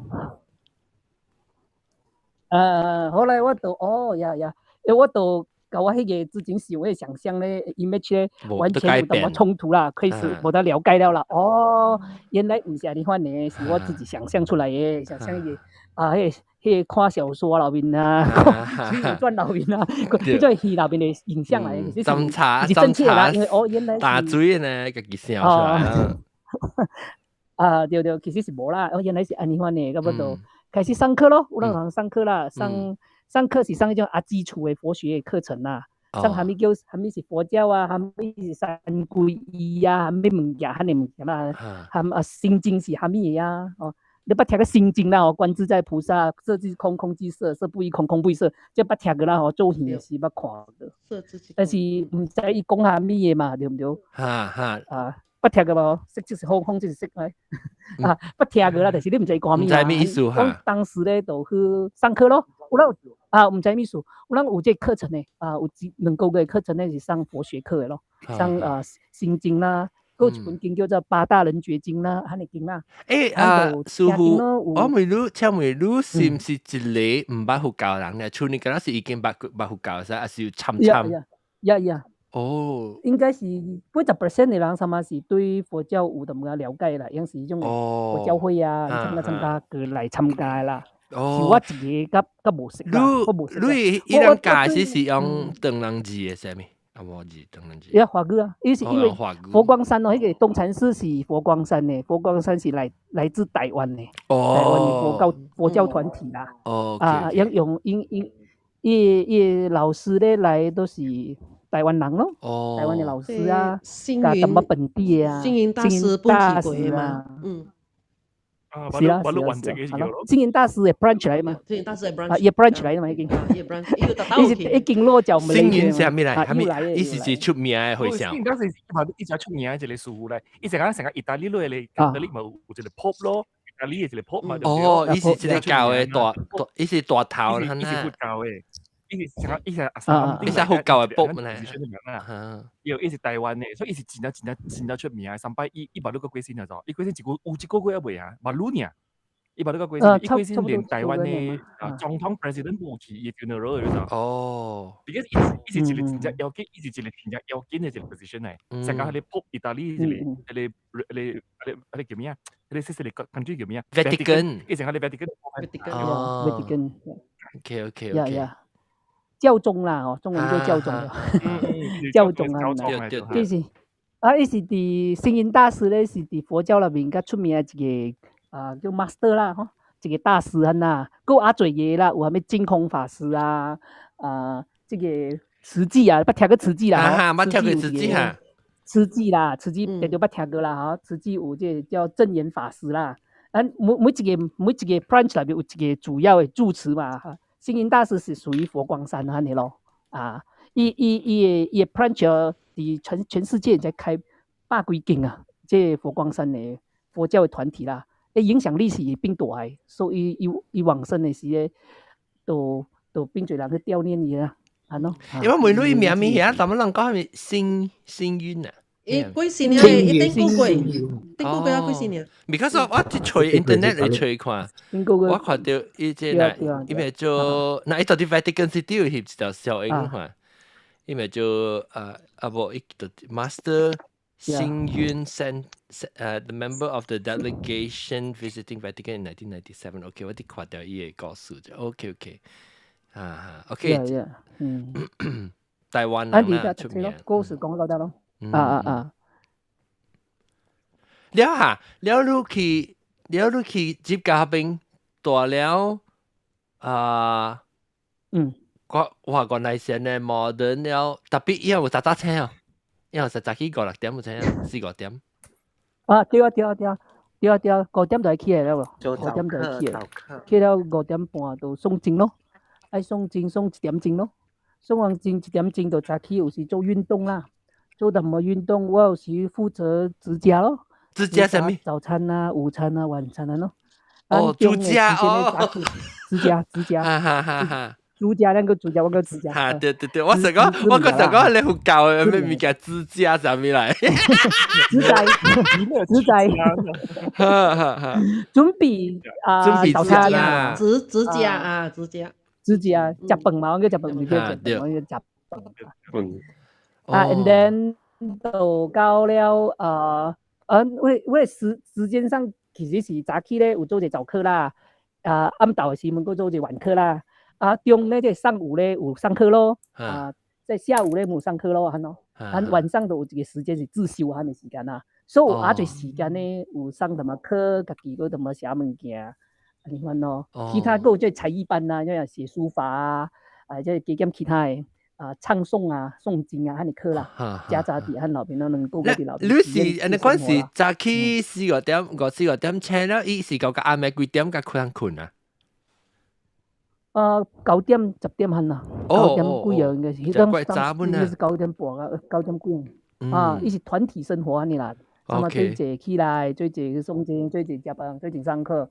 後來我就哦呀呀，我就佮我彼個之前想的想象咧，image 咧，完全有淡薄衝突啦，開始無得了解了啦。哦，原來毋是按呢款的，是我自己想象出來的，想象伊啊，彼個看小說內面啊，水滸傳內面啊，彼種戲內面的影像來，其實是正確啦，因為哦，原來
打水呢，家己想出來。
啊，對對，其實是無啦，哦，原來是按呢款的，到尾就開始上課咯，有人上課啦，上課是上彼種啊基礎的佛學課程啦，上啥物叫啥物是佛教啊，啥物是三皈依啊，啥物物件，遐爾物件啦，含啊心經是啥物的啊？哦，你捌聽過心經啦？哦，觀自在菩薩，色即是空，空即色，色不異空，空不異色，這捌聽過啦？吼，做戲時捌看過，但是毋知伊講啥物的嘛，對毋對？
哈哈
啊，捌聽過無？色即是空，空即是色，啊，捌聽過啦，但是你毋知伊講啥物
毋知咩意思哈？
當時咧就去上課咯。有咱啊，毋知意思，有咱有這個課程呢，啊，有一2個月課程呢是上佛學課的咯，上啊心經啦，閣有一本經叫做《八大人覺經》啦，按呢經啦。
啊，師傅，我問你，請問你是毋是一個毋捌佛教人呢？像你敢若是已經捌佛教噻，還是有參參？
Yeah。
哦，
應該是80% 的人，啥物是對佛教有淡薄了解啦，應是彼種佛教會啊，參加過來參加的啦。是我一個較無識啦，我無識。
你伊人教是用唐人字的啥物？啊無字，唐人字。
呀，華語啊，伊是因為佛光山哦，彼個東禪寺是佛光山的，佛光山是來自台灣的，台灣的佛教團體啦。啊，用用伊伊老師咧來都是台灣人咯，台灣的老師啊，佮淡薄本地的啊，
星雲大師本地過嘛，嗯。
是啊，是啊，星雲大師的 branch 來嘛，
星雲大師的 branch，
啊，伊 branch 來嘛已經，伊是已經落腳。
星雲是啥物來？啥物？伊是出名的和尚。
星雲大師伊一出名的一個師傅來，伊成個成個意大利來的，意大利嘛有一個 Pope 咯，意大利的一個 Pope 嘛。
哦，伊是一個教的大大，伊是大頭，
伊是佛教的。伊是成個伊是阿
伊是佛教的 Pope 呢。
伊伊是台灣的，所以伊是真正真正真正出名的。上擺伊捌錄過幾先就，伊幾先一個有一個月還未啊，捌錄爾。伊捌錄過幾先，伊幾先連台灣的啊總統 president 無去伊 funeral 的就。而且伊是一個真正要緊，伊是一個真正要緊的一個 position 來。成個彼個 Pope 意大利一個、彼個叫咩啊？彼個細細個 country 叫咩啊
？Vatican。
伊成個 Vatican。
Vatican。
Vatican。
OK。
Yeah。教宗啦，哦，中文叫教宗，教宗啊，就是啊，伊是佇星雲大師咧，是佇佛教內面較出名的一個啊，叫 master 啦，吼，一個大師按那，閣有啊濟個啦，有啥物淨空法師啊，啊，這個慈濟啊，捌聽過慈濟啦，
捌聽過慈濟哈，
慈濟啦，慈濟常常捌聽過啦，吼，慈濟有這個叫證嚴法師啦，啊，每一個 branch 內面有一個主要的住持嘛，哈。星雲大師是屬於佛光山按呢咯，啊，伊的 branch 佇全世界在開百幾間啊，這佛光山的佛教的團體啦，影響力是變大的，所以伊往生的時咧，都變濟人去悼念伊啦，按囉。
因為問你名物遐，咱們人講係咪星星雲啊？
伊幾時年？伊頂個月，頂個月啊幾時年
？Because 我去揣 internet 來揣看，我看到伊這個，伊咪做，那伊到底 Vatican City 有翕一條小影看，伊咪做啊無伊就 Master 星雲 sent the member of the delegation visiting Vatican in 1997。 OK，我哋看到伊個故事就 OK OK，啊 OK，台灣人啦出名，
故事講到得咯。啊啊啊！
了哈，了你去，了你去接嘉賓，大了啊，我哇原來是呢 modern 了，特別以後有早早醒哦，以後實早起五六點有醒，四五點。
啊對啊對啊對啊對啊對啊，5點就起來了喎，五點就起來，起了5點半就誦經咯，愛誦經誦1點鐘咯，誦完經1點鐘就早起，有時做運動啦。做淡薄運動，我有時負責煮食咯。
煮食啥物？
早餐啊、午餐啊、晚餐啊咯。
哦，煮食哦。
煮食煮食。
哈哈哈哈。
煮食兩個煮食，我個煮食。
哈，對對對，我想講，我個想講你佛教的咩物件煮食啥物來？
煮菜，煮菜。
哈哈哈。
準備啊，
準備
早餐啊，
煮煮食啊，煮食。
煮食啊，食飯嘛，我叫食飯，唔叫食飯，我叫食飯。啊，and then 就到了我時間上其實是早起咧有做一個早課啦，啊暗晡的時陣閣做一個晚課啦，啊中咧這上午咧有上課咯，啊在下午咧無上課咯，按囉，啊晚上就有一個時間是自修按的時間啦，所以有遮濟時間咧有上淡薄課，家己閣淡薄寫物件，按呢款咯，其他閣有這才藝班啊，這寫書法啊，啊這加減其他的。啊，唱誦啊，誦經啊，按呢課啦，夾雜佇漢老邊那2個月佇老邊。
你是按呢款是早起四個點，五四個點醒了，伊是到到暗暝幾點才困困啊？
9點10點按啦，9點幾啊，應該是。
怪早本啊。
應該是9點半啊，9點幾。啊，伊是團體生活按呢啦。什麼做齊起來，做齊去誦經，做齊食飯，做齊上課。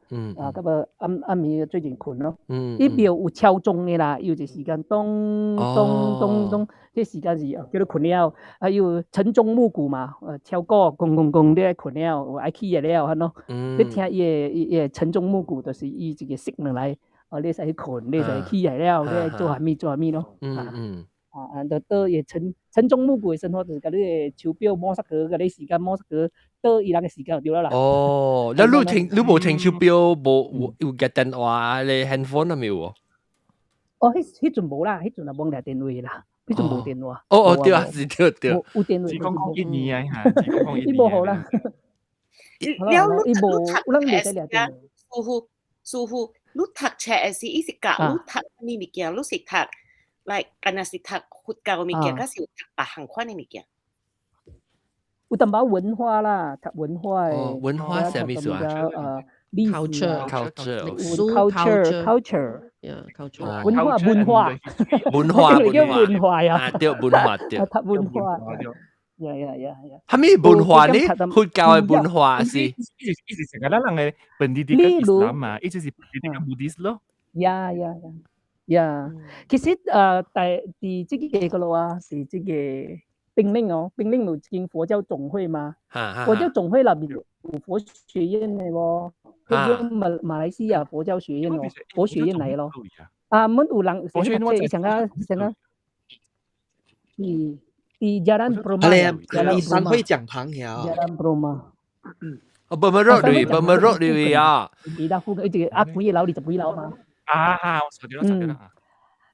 啊，到尾暗暗暝做齊睏咯。伊廟有敲鐘的啦，有一個時間咚咚咚咚，這時間是叫你睏了。啊，有晨鐘暮鼓嘛，敲鼓，咣咣咣，你愛睏了，愛起來了，按囉。你聽伊的晨鐘暮鼓，就是伊一個 signal 來，哦，你會使去睏，你會使起來了，你愛做啥物做啥物咯。啊啊，就倒伊晨鐘暮鼓的生活，就是共你的手錶摩斯格，共你時間摩斯格，倒伊人的時間就對了啦。
哦，那你聽你無聽手錶，無有夾電話，你 handphone 都沒有哦？
哦，彼陣無啦，彼陣也無掠電話啦，彼陣無電話。
哦哦，對啊，是對對。
有電話。
只講講一年啊，只講講一年。
伊無好啦。
了，
伊無，咱袂使掠電話。
師傅，師傅，你讀冊的時，伊是教你讀啥物件？你是讀？like 敢若是讀佛教物件，還是有讀別項款的物件？
有淡薄文化啦，讀文化的。
哦，文化啥物意思啊？
歷史啊
，culture，
culture，culture，文化文化，
文化
叫文化呀，
對，文化對，
讀文化。呀呀呀呀！
啥物文化呢？佛教的文化是？
意思是成個咱人的本地的伊斯蘭嘛，意思是本地的 Buddhist 咯。
呀呀呀！呀，其實大佇這個個咯啊，是這個檳榔哦，檳榔有一間佛教總會嘛，佛教總會內面有佛學院的喎，叫做馬來西亞佛教學院哦，佛學院來咯。啊，阮有人像啊像啊，佇 Jalan Proma，
佇三會講堂遐。
Jalan Proma。
哦，Burma Road 裏，Burma Road 裏啊。
佇那附近一個啊，幾個樓，20幾樓嘛。
啊，我曉得了，曉得了。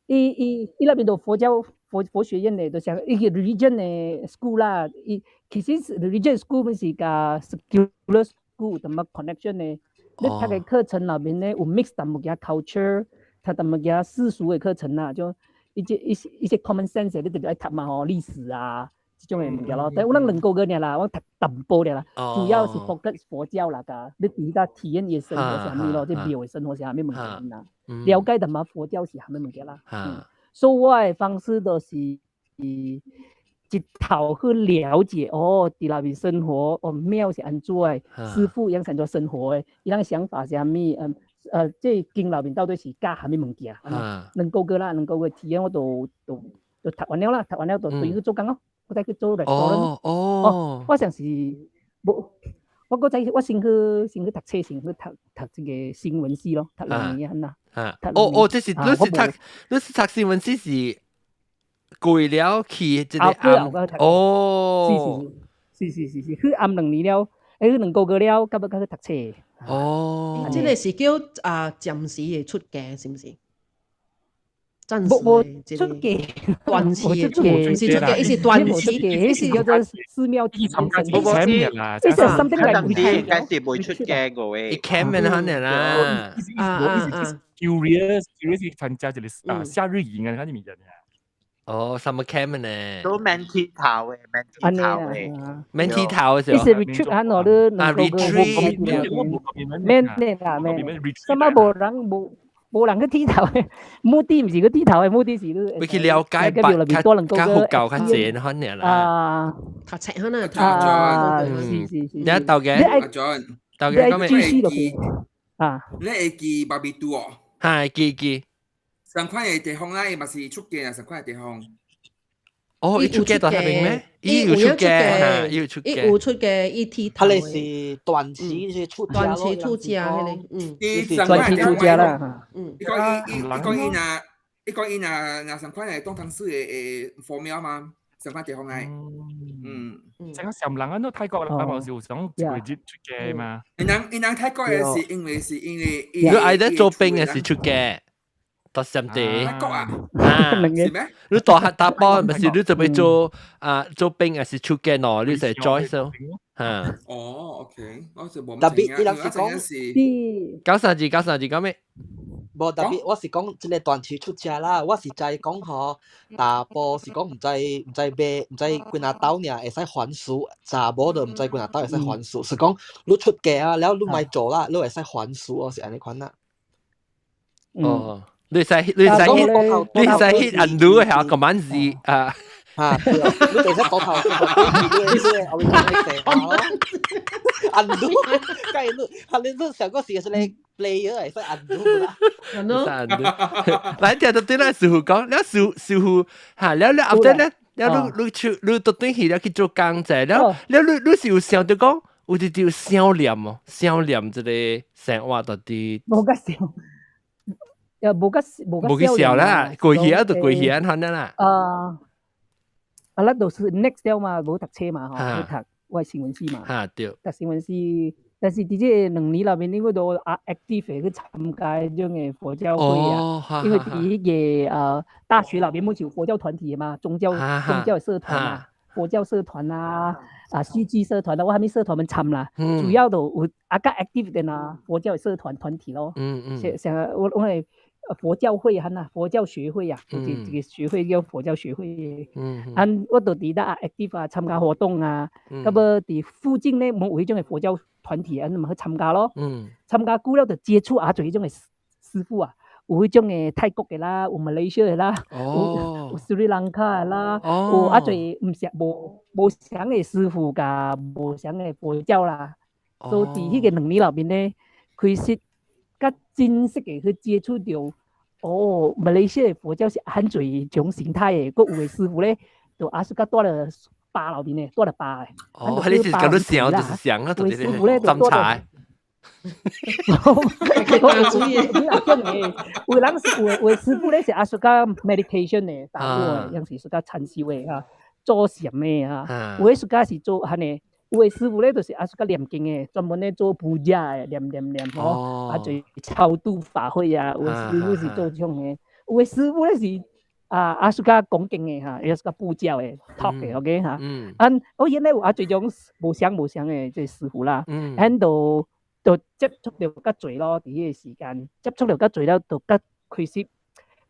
伊那邊都佛教佛學院的，就是一個 religion 的 school 啦。伊其實 religion school 不是佮 secular school 有淡薄 connection 的。你讀的課程內面咧有 mix 淡薄仔 culture，讀淡薄仔世俗的課程啦，就一些 common sense 你特別愛讀嘛吼，歷史啊，這種的物件咯。但我咱2個月爾啦，我讀淡薄爾啦，主要是 focus 佛教啦，佮你佇遐體驗伊生活啥物咯，這廟的生活是啥物物件啦，了解淡薄佛教是啥物物件啦。所以我的方式就是，一頭去了解哦，佇內面生活哦，廟是按怎的，師傅樣怎生活的，伊人想法是啥物？這經內面到底是教啥物物件？兩個月啦，兩個月體驗我都讀完了啦，讀完了就轉去做工咯，我再去做 restaurant。我上是無，我閣再我先去讀冊，先去讀這個新聞系咯，讀2年啊。
哦，這是你是讀新聞系是過了去這個暗哦，
是是是是是，去暗2年了，欸，2個月了，到尾閣去讀冊。
哦，
這個是叫啊暫時的出家，是毋是？暫時
出家，
短期的出家，毋是出家，伊是短期，
伊是叫做寺廟體驗生活。
這是 something like 應該是袂出家個喂，
伊 camp 可能啦。
啊啊啊！Curious，curious 參加這個啊夏日營啊，看你物件。
哦，什麼 camp 呢？
都免剃頭的，免剃頭的，
免剃頭的
是。伊是 retreat 啊，喏，你
啊 retreat，
免啦免，什麼無人無人去剃頭的，目的毋是去剃頭的，目的是
去去了解較較佛教較濟可能啦。
啊，
讀冊可能
啊，是是是。
你豆嘅，豆嘅講咩？
繼續落去啊！
你會記巴比杜哦？
係記記。
上款的地方啦，伊嘛是出家啊，上款的地方。
哦，伊出家在彼邊咩？伊有出家，伊有出家，
伊有出家，伊剃頭。
他咧是短期是出
短期出家，彼個，嗯，
短期出家啦，
嗯。
伊講伊伊講伊若伊講伊若若上款的當堂師的佛廟嗎？上款地方來，嗯。
成個上人啊，都泰國人嘛是有想一個月出家嘛。
𪜶泰國的是因為
你愛得做兵的是出家。到上地，
泰國啊，
啊，
是咩？
你大學打波，唔是你準備做啊做兵，還是出家喏？你就 choice 咯，嚇。
哦，OK，我就無
特別伊人是講，93
字，九三字講咩？
無特別，我是講這個短期出家啦，我是知講吼，查埔是講毋知買，毋知幾若兜爾會使還俗，查某就毋知幾若兜會使還俗，是講你出家啊，了你莫做啦，你會使還俗哦，是按呢款啦。
哦。你使 hit undo 下個萬字啊！
啊，對，你會使倒頭，你後面你 undo，梗係你，係你上個時是你 player 會使 undo 啦。
undo，來聽到對咱師傅講，了師傅嚇，了了後底咧，了你出你到轉去了去做工者，了了你是有想著講，有啲啲想念哦，想念這個生活到底。
無甲想。又無甲無
無去笑啦，過去啊就過去啊，可能啦。
啊，啊，咱就是 next 了嘛，無讀冊嘛，吼，去讀我新聞系嘛。
哈對。
讀新聞系，但是佇這2年內面，我都啊 active 去參加彼種的佛教會啊，因為佇彼個大學內面，毋是有佛教團體的嘛，宗教的社團啊，佛教社團啊，啊戲劇社團啊，我啥物社團攏參啦，主要都有啊較 active 的啦，佛教的社團團體咯。像像我會。佛教會啊，那佛教學會啊，這個學會叫佛教學會。啊，我就佇那 active 啊，參加活動啊，到尾佇附近呢，無有彼種的佛教團體啊，嘛去參加咯。參加久了就接觸啊，濟彼種的師傅啊，有彼種的泰國的啦，有馬來西亞的啦，有斯里蘭卡的啦，有啊濟毋是無相的師傅佮無相的佛教啦。所以佇彼個兩年內面呢，開始較真實的去接觸著，哦，馬來西亞佛教是很濟種形態的，閣有的師傅咧，就阿叔較蹛咧巴內面的，蹛咧巴的。
哦，你是講到想就是想啊，就是斟茶。
有人是有的師傅咧是阿叔較 meditation 的，打坐的，樣是屬較禪修的哈，做禪的哈。有的屬較是做按呢，有的師傅咧就是阿叔較念經的，專門咧做瑜伽的，念念念吼，啊做超度法會啊。有的師傅是做這種的，有的師傅咧是啊阿叔較講經的哈，也是較布教的 talk 的，OK 哈。啊，我原來有啊濟種無相的這師傅啦，咱就接觸著較濟咯，佇彼個時間接觸著較濟了，就較開始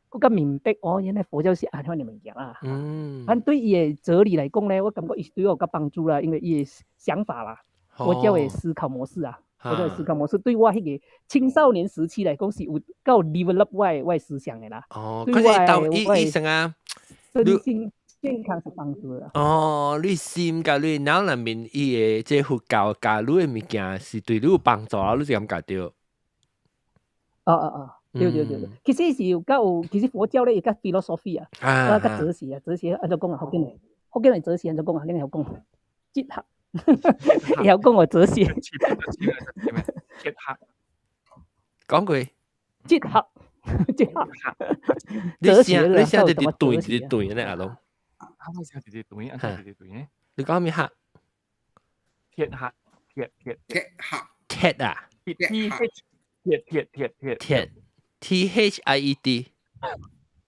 閣較明白哦，原來佛教是按款的物件啦。咱對伊的哲理來講咧，我感覺伊是對我有較幫助啦，因為伊的想法啦，佛教的思考模式啊，佛教的思考模式對我彼個青少年時期來講是有夠 develop 我的思想的啦。
哦，可是到伊醫生啊，
身心健康是幫助啦。
哦，你心佮你腦內面伊的這佛教教你的物件是對你有幫助啊，你是感覺著？
哦哦哦，對對對對，其實是有較有，其實佛教咧會較 philosophy 啊，啊較哲學啊，哲學按怎講啊？福建話，福建話哲學按怎講啊？你會曉講？哲學，會曉講話哲學。
哲學，
講過。
哲學，哲學。
你聲你聲直直斷直直斷呢阿龍。
啊，我聲直直斷，按怎直直斷呢？
你講咩學？
鐵學，鐵鐵
鐵學，
鐵啊
？T H 鐵鐵鐵鐵
鐵 T H I E D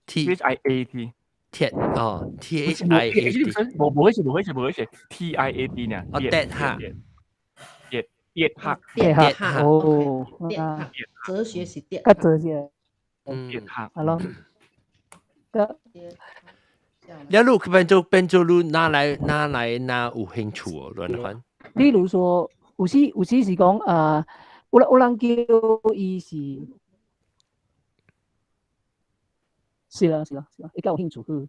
T H I A T
鐵哦 T H I A D
無無彼是無彼是無彼是 T I A D 呢？
哦，鐵哈，
鐵鐵學
鐵學哦，
鐵哲學是鐵，
較哲學，
嗯，
鐵學
係咯，個。
你你變做變做你哪來哪來哪有興趣哦？亂款。
例如說，有時有時是講啊，有有人叫伊是，是啦是啦是啦，伊較有興趣去，對，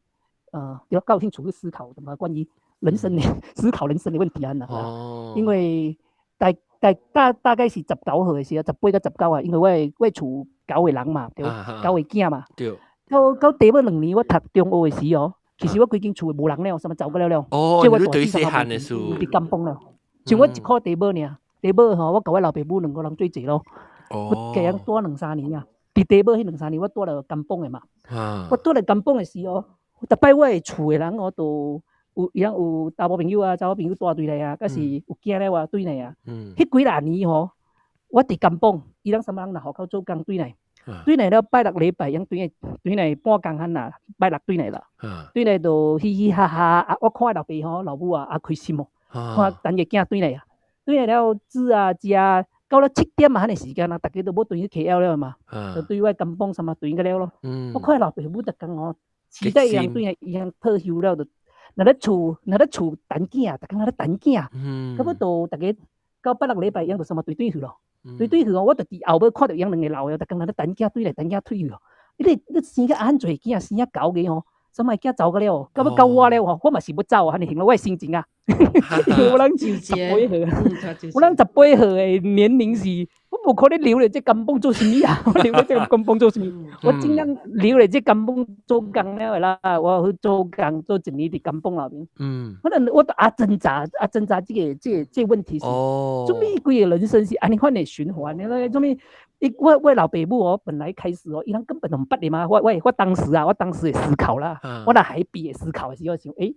較有興趣去思考什麼關於人生的思考人生的問題啊。哦。因為大大大大概是19歲的時候，18到19啊，因為我的厝九個人嘛，對，九個囝嘛。
對。
到到第尾2年，我讀中學的時哦，其實我規間厝無人了，啥物走過了了。
哦，你對細漢的時。
佇甘榜了，像我一箍地母爾，地母吼，我佮我老爸母兩個人做齊咯。
哦。
我家人住2、3年啊，佇地母彼2、3年，我住了甘榜的嘛。我住了甘榜的時哦，逐擺我的厝的人哦，都有伊人有查某朋友啊，查某朋友帶對來啊，抑是有囝了啊對來啊。嗯。彼幾若年吼，我佇甘榜，伊人啥物人若戶口做工對來。對來了拜六禮拜，𪜶對來對來半工漢啦，拜六對來啦，對來就嘻嘻哈哈。啊，我看老爸吼老母啊，啊開心哦，看等個囝對來啊，對來了煮啊食啊，到了7點啊，彼個時間啊，逐家都欲轉去 KL 了嘛，就對我甘榜啥物轉去了咯。我看老爸母逐工吼，期待伊人轉來，伊人退休了就，若咧厝若咧厝等囝，逐工若咧等囝，到尾就逐家到拜六禮拜，𪜶就啥物對對去咯。對對去哦，我就佇後尾看著𪜶兩個老的，逐工咧等囝對來等囝退去哦。你你生甲按濟囝，生啊九個吼，啥物囝走甲了，到尾到我了吼，我嘛是欲走啊，按呢形容我的心情啊。因為我人18歲，我人18歲的年齡是，我無可能留咧這甘榜做啥物啊？我留咧這甘榜做啥物？我盡量留咧這甘榜做工了的啦，我去做工做一年佇甘榜內面。可能我都啊掙扎啊掙扎這個這個這個問題是，做咩規个人生是按呢款的循環的咧？做咩？我我老爸母哦，本來開始哦，伊人根本就毋捌的嘛。我我我當時啊，我當時的思考啦，我若還比的思考的時候想，欸，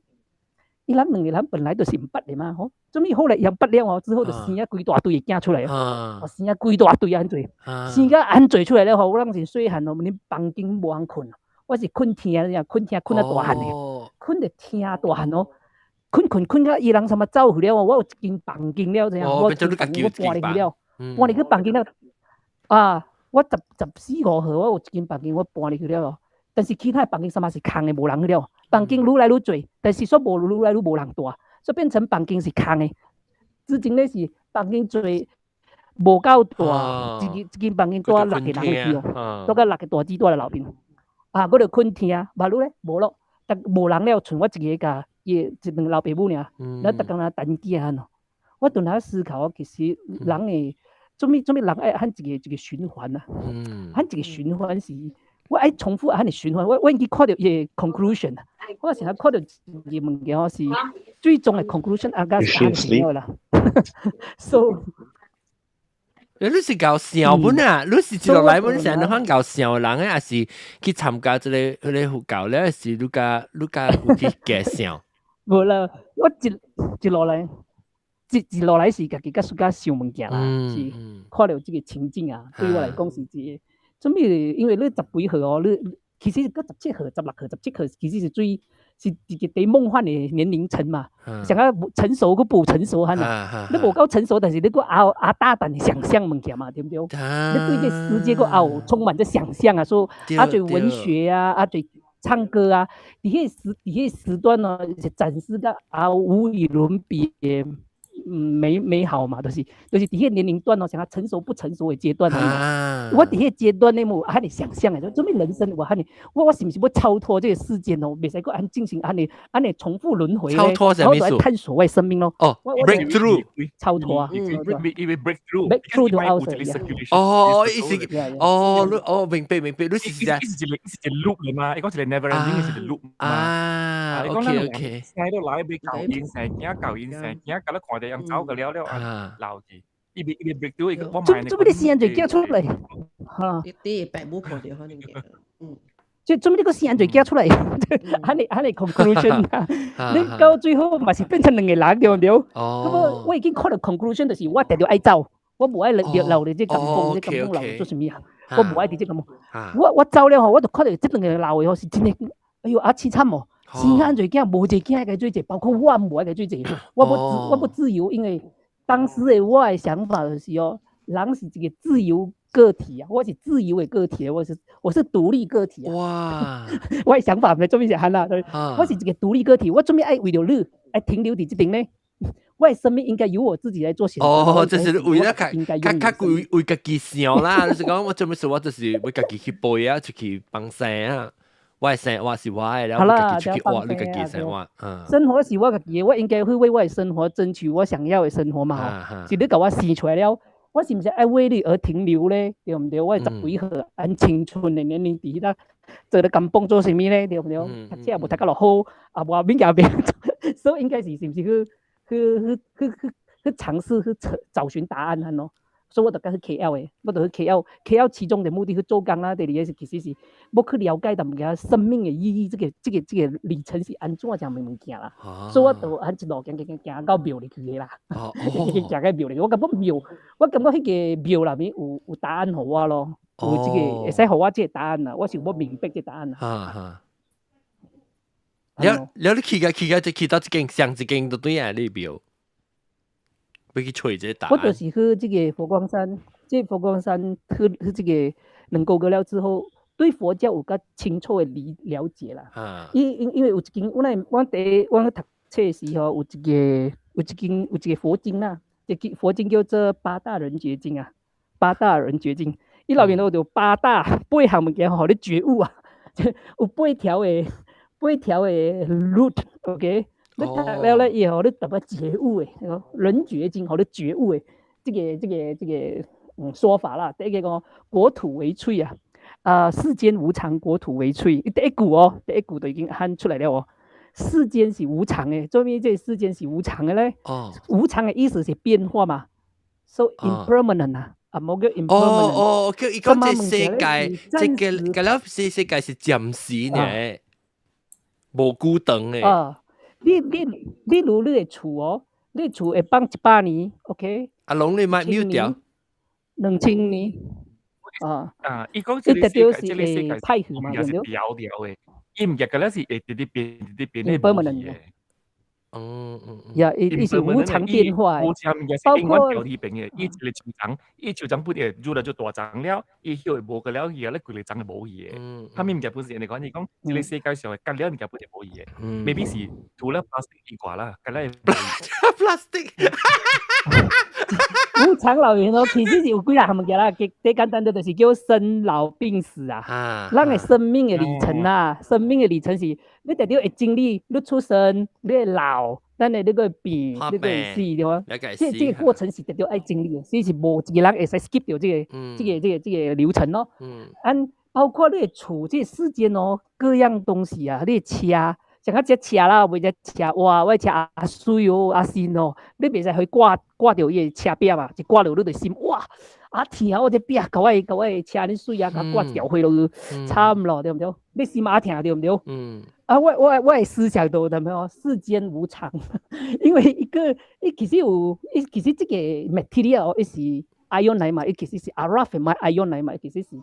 伊人兩個人本來就是毋捌的嘛，吼，做咩後來伊人捌了哦，之後就生啊規大堆的囝出來哦，生啊規大堆按濟，生甲按濟出來了吼，我當時細漢哦，恁房間無通睏，我是睏廳，睏廳睏啊大漢的，睏佇廳大漢哦，睏睏睏甲伊人啥物走去了哦，我有一間房間了，怎樣？我我搬入去了，搬入去房間了，啊，我十十四五歲，我有一間房間，我搬入去了，但是其他房間啥物是空的，無人去了。房間愈來愈濟，但是煞無愈來愈無人住，所以變成房間是空的。之前咧是房間濟，無夠大，一間一間房間住六個人去哦，住甲六個大姊住咧樓邊。啊，我就睏廳，馬路咧無咯，但無人了，賰我一个佮伊一兩個老爸母爾，咱逐工咧等囝按怎。我陣下思考，其實人的做物做物人愛按一個一個循環啊，按一個循環是。我愛重複按呢循環，我我已經看著伊个 conclusion 啊，我成日看著一个物件吼是最終的 conclusion 啊，甲是按呢啦。So，
你是搞笑本啊？你是一落來本成日款搞笑人的，還是去參加這個彼個佛教咧？還是你佮你佮有去介紹？
無啦，我一一落來，一一落來是家己較喜歡想物件啦，是看著這個情景啊，對我來講是一個。做物？因為你十幾歲哦，你其實閣17歲、16歲、17歲，其實是最是一個佇夢幻的年齡層嘛。想要成熟閣無成熟，哈呐，你無夠成熟，但是你閣也也大膽的想象物件嘛，對毋對？你對這世界閣也有充滿著想象啊，說啊濟文學啊，啊濟唱歌啊，佇彼個時佇彼個時段哦，是展示甲啊無與倫比的美好嘛，就是佇彼個年齡段哦，像成熟不成熟的階段啊。我佇彼個階段呢，有按呢想象的，做咩人生我按呢，我是毋是欲超脫這個世間哦？袂使閣按進行按呢按呢重複輪迴
超脫
咧，我就探索我的生命咯。
哦，break through，
超脫啊，
因為 break
through，break through 就 outside。
哦，意思，哦，你哦明白明白，你是
意思是一個 loop 嚟嘛？伊講一個 never ending 是一個 loop
嘛。啊，OK OK。
生都來欲教𪜶生囝，教𪜶生囝，佮你看著𪜶走個了了啊，老去。伊欲伊欲 break through 伊個我
買。做咩你生一個囝出來？嚇！
啲爸母看著可能嘅，嗯。
即做咩你閣生一個囝出來？按呢按呢 conclusion 啊！你到最後嘛是變成兩個人對毋對？
哦。
咁麼我已經看著 conclusion 就是我定著愛走，我無愛留留佇這甘榜，這甘榜留做啥物啊？我無愛佇這甘榜。我走了後，我就看著這兩個老的吼是真的，哎喲啊凄慘哦！生按濟囝，無一個囝愛共做者，包括我無愛共做者，我欲自由，因為當時的我的想法就是哦，人是一個自由個體啊，我是自由的個體，我是獨立個體啊。
哇！
我的想法毋是做咩是按呢，我是一個獨立個體，我做咩愛為著你愛停留佇這頂呢？我的生命應該由我自己來做選擇。
哦，這是為了較較較為為家己想啦，就是講我做咩事，我就是為家己去背啊，出去放生啊。我的生活是我的，然後我家己出去活，你家己生活。嗯。
生活是我家己的，我應該會為我的生活爭取我想要的生活嘛。是你共我生出來了，我是毋是愛為你而停留咧？對毋對？我十幾歲按青春的年齡佇彼搭做咧甘榜做啥物咧？對毋對？讀冊也無讀甲落好，也無物件變，所以應該是是毋是去去去去去去嘗試去找尋答案按呢？所以我就佮去 KL 的，我就去 KL，KL 其中的目的去做工啦。第二個是其實是欲去了解淡薄仔生命的意義，這個里程是按怎這物件啦。所以我就按一路行行行行到廟裡去的啦。行到廟裡，我感覺廟，我感覺彼個廟內面有答案予我咯，有這個會使予我這個答案啦。我想欲明白這個答案啦。
了了，你去個去個就去到這間上一間就對啊，你廟。欲去揣這個答案。
我就是去這個佛光山，這個佛光山去這個2個月了之後，對佛教有較清楚的理了解啦。因為有一間，我那我佇我讀冊時吼，有一個佛經啦，這個佛經叫做《八大人覺經》啊，《八大人覺經》，伊內面都有八項物件，予你覺悟啊，有八條的 route，OK。你讀了咧以後，你特別覺悟的，人覺經，予你覺悟的，這個說法啦。第一個講國土為脆啊，啊世間無常，國土為脆。第一句哦，第一句就已經喊出來了哦。世間是無常的，做咩這個世間是無常的咧？無常的意思是變化嘛，so impermanent 啊，啊無叫 impermanent。
哦哦，叫伊講這世界，這個個了世界是暫時呢，無久長的。
啊。你例如你的厝哦，你厝會放100年，OK？
阿龍你莫 mute 掉。
2000年，啊。
啊，伊講這個世界，這個世界
歹去嘛，
是調調的，伊毋是個了是會直直變，直直變的無去的。
呀，伊是無常變化的，
無常物件是永遠調佇變的。伊一個樹叢，伊樹叢本會愈來愈大叢了，伊葉會無個了，伊啊咧規个叢就無去的。啥物物件本是按呢講，伊講這個世界上的隔了物件本會無去的，maybe 是除了 plastic 以外啦，隔了會
plastic。
無常老年哦，其實是有幾項物件啦，最簡單的就是叫生老病死啊。咱的生命的里程啊，生命的里程是，你定著會經歷，你出生，你會老，等下你閣會病，你閣會死，對無？這個過程是定著愛經歷的，所以是無一個人會使 skip 掉這個流程咯。按包括你的厝，這個世間哦，各樣東西啊，你的車。像我這車啦，為這車，哇，我的車啊媠哦，啊新哦，你袂使去掛掛著伊的車壁嘛，一掛著你就心哇，啊疼我這壁，共我的車按呢媠啊，共掛一條花落去，慘咯，對毋對？你心嘛疼對毋對？啊，我的思想都啥物哦，世間無常，因為一個，伊其實有，伊其實這個 material 伊是 iron 來嘛，伊其實是阿 rough 嘛，iron 來嘛，其實是一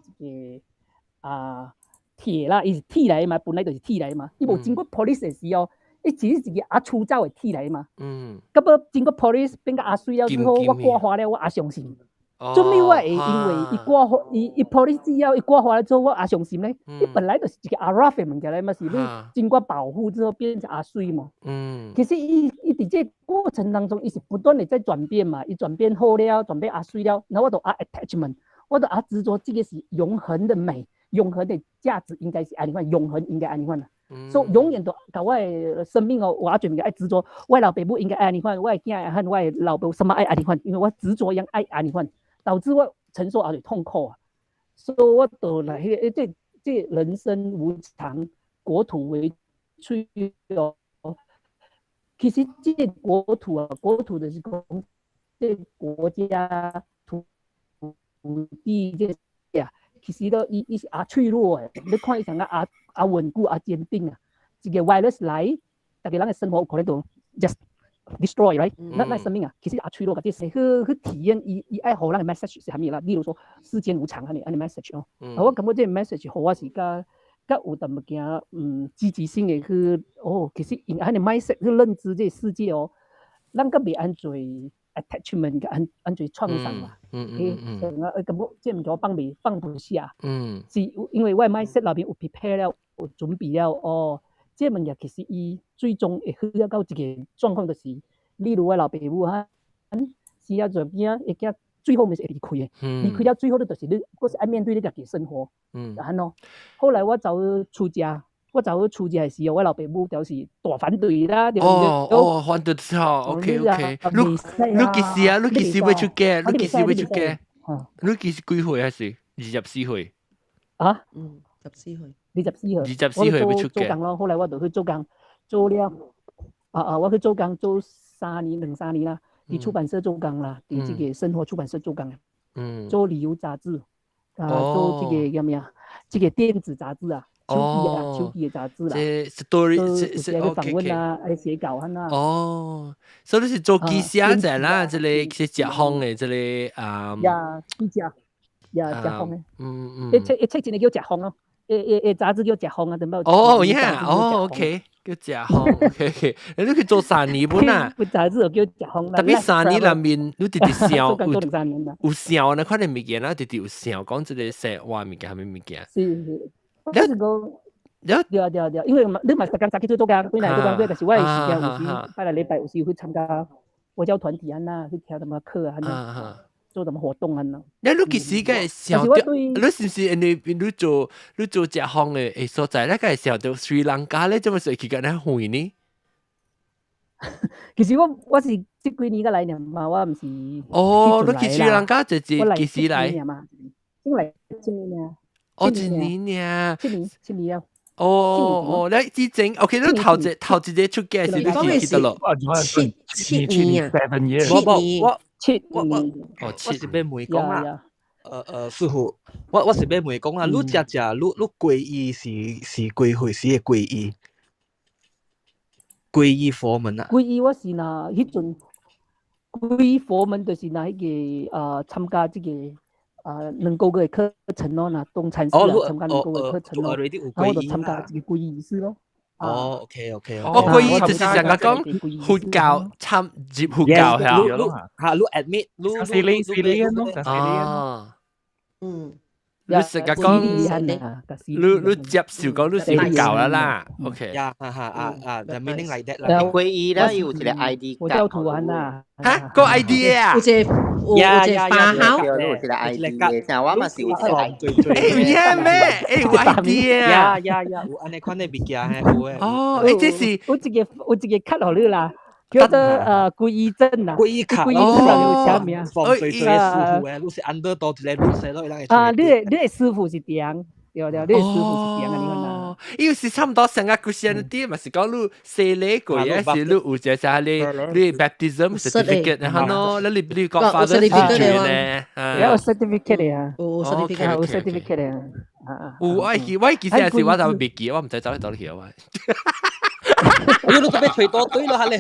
個啊。鐵啦，伊是鐵來嘛，本來就是鐵來嘛。伊無經過 polish 的時候，伊只是一個較粗糙的鐵來嘛。到尾經過 polish 變甲較媠了之後，我掛花了，我也傷心。做咩我會因為伊掛花，伊 polish 之後，伊掛花了之後，我也傷心咧？伊本來就是一個較 rough 的物件來嘛，是你經過保護之後變成較媠嘛。其實伊伊佇這個過程當中，伊是不斷的在轉變嘛，伊轉變好了，轉變也媠了，然後我就愛 attachment，我就愛執着這個是永恆的美，永恆的價值應該是按呢款，永恆應該按呢款啊。所以永遠都共我的生命哦，我最物件愛執着，我的老爸母應該按呢款，我的囝和我的老婆什麼愛按呢款，因為我執着樣愛按呢款，導致我承受也濟痛苦啊。所以我就來彼個，這人生無常，國土為脆弱。其實這個國土啊，國土就是講這個國家土地這個啊，其實都伊是也脆弱的。你看伊像個也穩固也堅定啊。一個 virus 來，逐个人的生活有可能都 just destroy，right？咱生命啊，其實也脆弱個，這是去體驗伊伊愛予咱的 message 是啥物啦？例如說世間無常按呢按呢 message 哦。我感覺這個 message 予我是較較有淡薄仔積極性的去哦，其實用按呢 mindset 去認知這個世界哦，咱較袂按濟 attachment 按按濟創傷啦。嗯，啊，感覺這物件我放袂放不下。是因為我的 mindset 內面有 prepare 了，有準備了哦。這物件其實伊最終會好到一個狀況，就是例如我老爸母啊，生啊濟囝，會囝最後面是會離開的。離開了最後，你就是你，閣是愛面對你家己生活。按怎？後來我走出家，我走出家的時候，我老爸母就是大反對啦。
哦哦，反對之後，OK OK。你幾時啊？你幾時欲出家？你幾時欲出家？你幾時幾歲還是24歲？
啊？
嗯，十四歲。
24歲。
24歲欲出家。
做工咯，後來我就去做工，做了，啊啊，我去做工做三年兩三年啦，佇出版社做工啦，佇這個生活出版社做工。做旅遊雜誌，啊，做這個叫咩啊？這個電子雜誌啊，手機啊，手機的雜誌啦。
這 story
是去訪問啊，愛寫稿按怎。
哦，所以你是做記者者啦，這個是食風的，這個啊。
呀，記者，呀，食風的。一冊一冊一個叫食風咯，一雜誌叫食風啊，等擺。
哦，呀，哦，OK，叫食風，OK OK，你去做三年本啊？
本雜誌叫食風。
特別三年內面，你直直想有有想那款的物件啦，直直有想講這個生活物件，啥物物件。
是是。你是講，對啊對啊對啊，因為你嘛逐工早起做工，本來做工，但是我的時間有時拜六禮拜有時去參加佛教團體按怎，去聽淡薄課按怎，做淡薄活動按怎。
你其實個想著，你是毋是因為你做食風的所在，你個想著斯里蘭卡咧，做麼事去佮那遠呢？
其實我是這幾年才來爾嘛，我毋是。
哦，你去斯里蘭卡就是幾時來？
先來7年爾。
哦，一年爾。
七年7年了。
哦哦，你之前，OK，你頭一個出家時，你是去佗落？
七年啊，
我
七年。
我
七
我我
哦，
我是欲問講啊，師傅，我是欲問講啊，你食食你皈依是幾歲時的皈依？皈依佛門啊？
皈依我是若彼陣皈依佛門，就是若彼個參加這個兩個月課程咯，若東禪寺啊參加兩個月課程咯，然後我就參加這個皈依儀式咯。
哦，OK OK。
哦，皈依就是上個講佛教參入佛教係
啊？嚇，你 admit，你
四年四年咯，
哦，你成日講，你接受講你是佛教啦啦，OK。
呀，哈哈啊啊，the meaning like that
啦。
皈依啦，有一個 ID
佛教徒按怎。
嚇，個 ID 啊？
有一個番號，
有一個 ID 的，像我嘛是有一個 ID。
欸，咩？欸，有 ID 啊？
呀呀呀，有按呢款的物件嘿，有的。
哦，欸，這是
有一個卡予你啦。叫做皈依證啦，
皈依卡，
皈依證有啥名？
放最最師傅的，你是 under 佗一個路線咯，伊人會。
啊，你的師傅是點？對對，你的師傅是點啊？你看啦。
因為是差唔多成個 Christianity 嘛，是講你洗禮過，還是你有這啥你 baptism certificate 然後咯，你講 father 是住呢？
有 certificate 啊，
有 certificate，
有 certificate 啊。
有我記我記得是我就袂記，我毋知走去佗去啊。
你都欲揣多對咯，哈咧。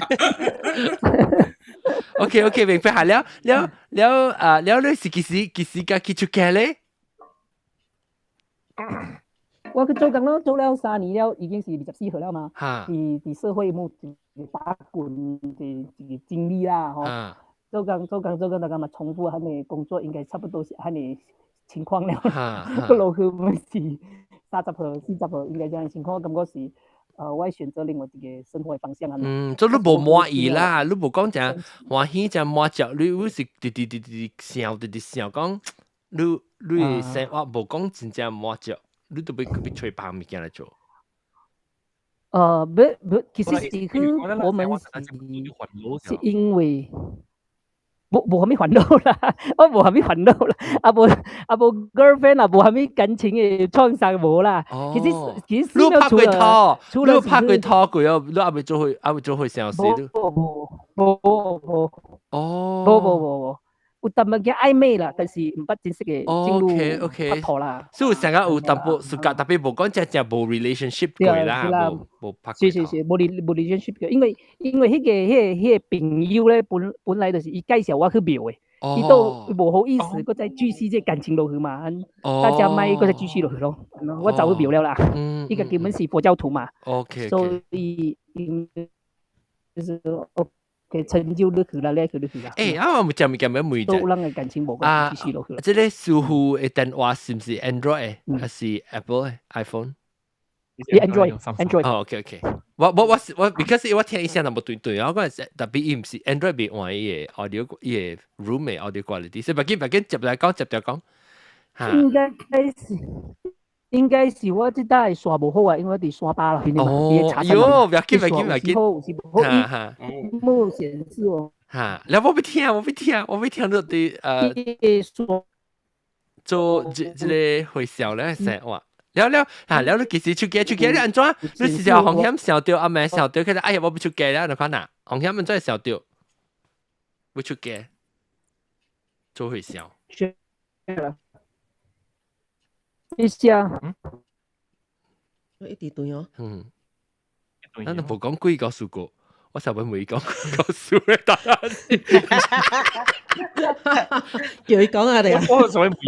OK OK，明白下了了了啊了，你是幾時才去出家咧？
我去做工咯，做了3年了，已經是24歲了嘛。佇社會冇一個打滾的一個經歷啦，吼。做工做工做工，大家嘛重複按呢工作，應該差不多是按呢情況了。閣落去嘛是30歲、40歲，應該這樣情況，我感覺是。我會選擇另外一個生活的方向。
嗯，做你無滿意啦，你無講誠歡喜，誠滿足，你是直直直直想，直直想講，你的生活無講真正滿足，你都欲去揣別物件來做。
不不，其實是去我們是因為無啥物煩惱啦，我無啥物煩惱啦，啊無啊無 girlfriend 啊，無啥物感情的創傷無啦。其實
你拍過拖，
除了
你拍過拖過哦，你猶未做伙，猶未做伙相識。
無無無無
哦，
無無無無，有淡薄仔曖昧啦，但是毋捌正式的進入拍拖啦。
所以成個有淡薄暑假，特別無講真正無 relationship 過啦，無無拍過。
是是是，無 relationship 過，因為彼個朋友咧，本來就是伊介紹我去廟的，伊都無好意思，閣再繼續這感情落去嘛，大家莫閣再繼續落去咯。我走去廟了啦，伊個根本是佛教徒嘛，所以就是 OK 成就你去啦，你去你去啦。
欸，啊，我有隻物件欲問者。
都人的感情無閣繼續落去。
這個師傅的電話是毋是 Android 的，還是 Apple 的 iPhone？
Android，Android。
哦，OK OK。我 because 我聽伊聲淡薄對對，我講特別伊毋是 Android 袂換伊的 audio 伊的 room 的 audio quality，所以別緊別緊，接來講接著講。
應該是我這搭的線無好啊，因為我佇山巴啦，
哦，喲，不要緊，不要緊，不要緊，
有時無好，冇顯示哦。
哈，了我欲聽，我欲聽，我欲聽到佇做這個回銷咧生活。了了，哈，了你其實出家出家你按怎？你是有風險想著，阿妹想著，其實哎呀，我欲出家了，你看哪？風險按怎想著？欲出家做回銷。
一下，
嗯，一直對哦。
嗯，咱都無講幾個數個，我想欲問伊講幾個數的答案。
叫伊講啊，你啊。
我想欲問伊，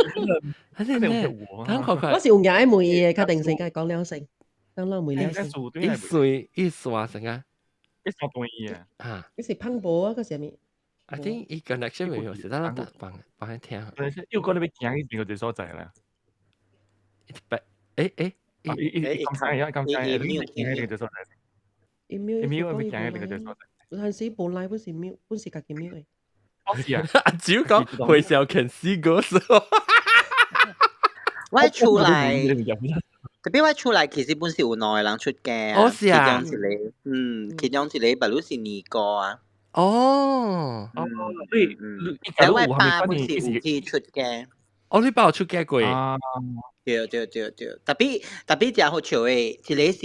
我是有影愛問伊的，確定性，共伊講了先，等咱問了先。
一歲一線成啊？
一線斷伊啊？
啊？
伊是胖婆啊，閣啥物？
I think 伊 connection 袂好，是等咱幫幫伊聽。
又講你欲行去邊個所在啦？
欸欸，
伊剛才剛才伊行去個所在。
伊 mute，
伊 mute 欲行去個所在。
有陣時無來，本是 mute，本是家己 mute 的。
哦是啊，
阿蕉講回銷 can see ghost。
我厝內，特別我厝內其實本是有兩個人出家。
哦是啊。
其中一個，嗯，其中一個別汝是二哥啊。
哦。
哦，你
但我爸本是有去出家。
哦，你爸有出家過？
對對對對，特別特別誠好笑的，一個是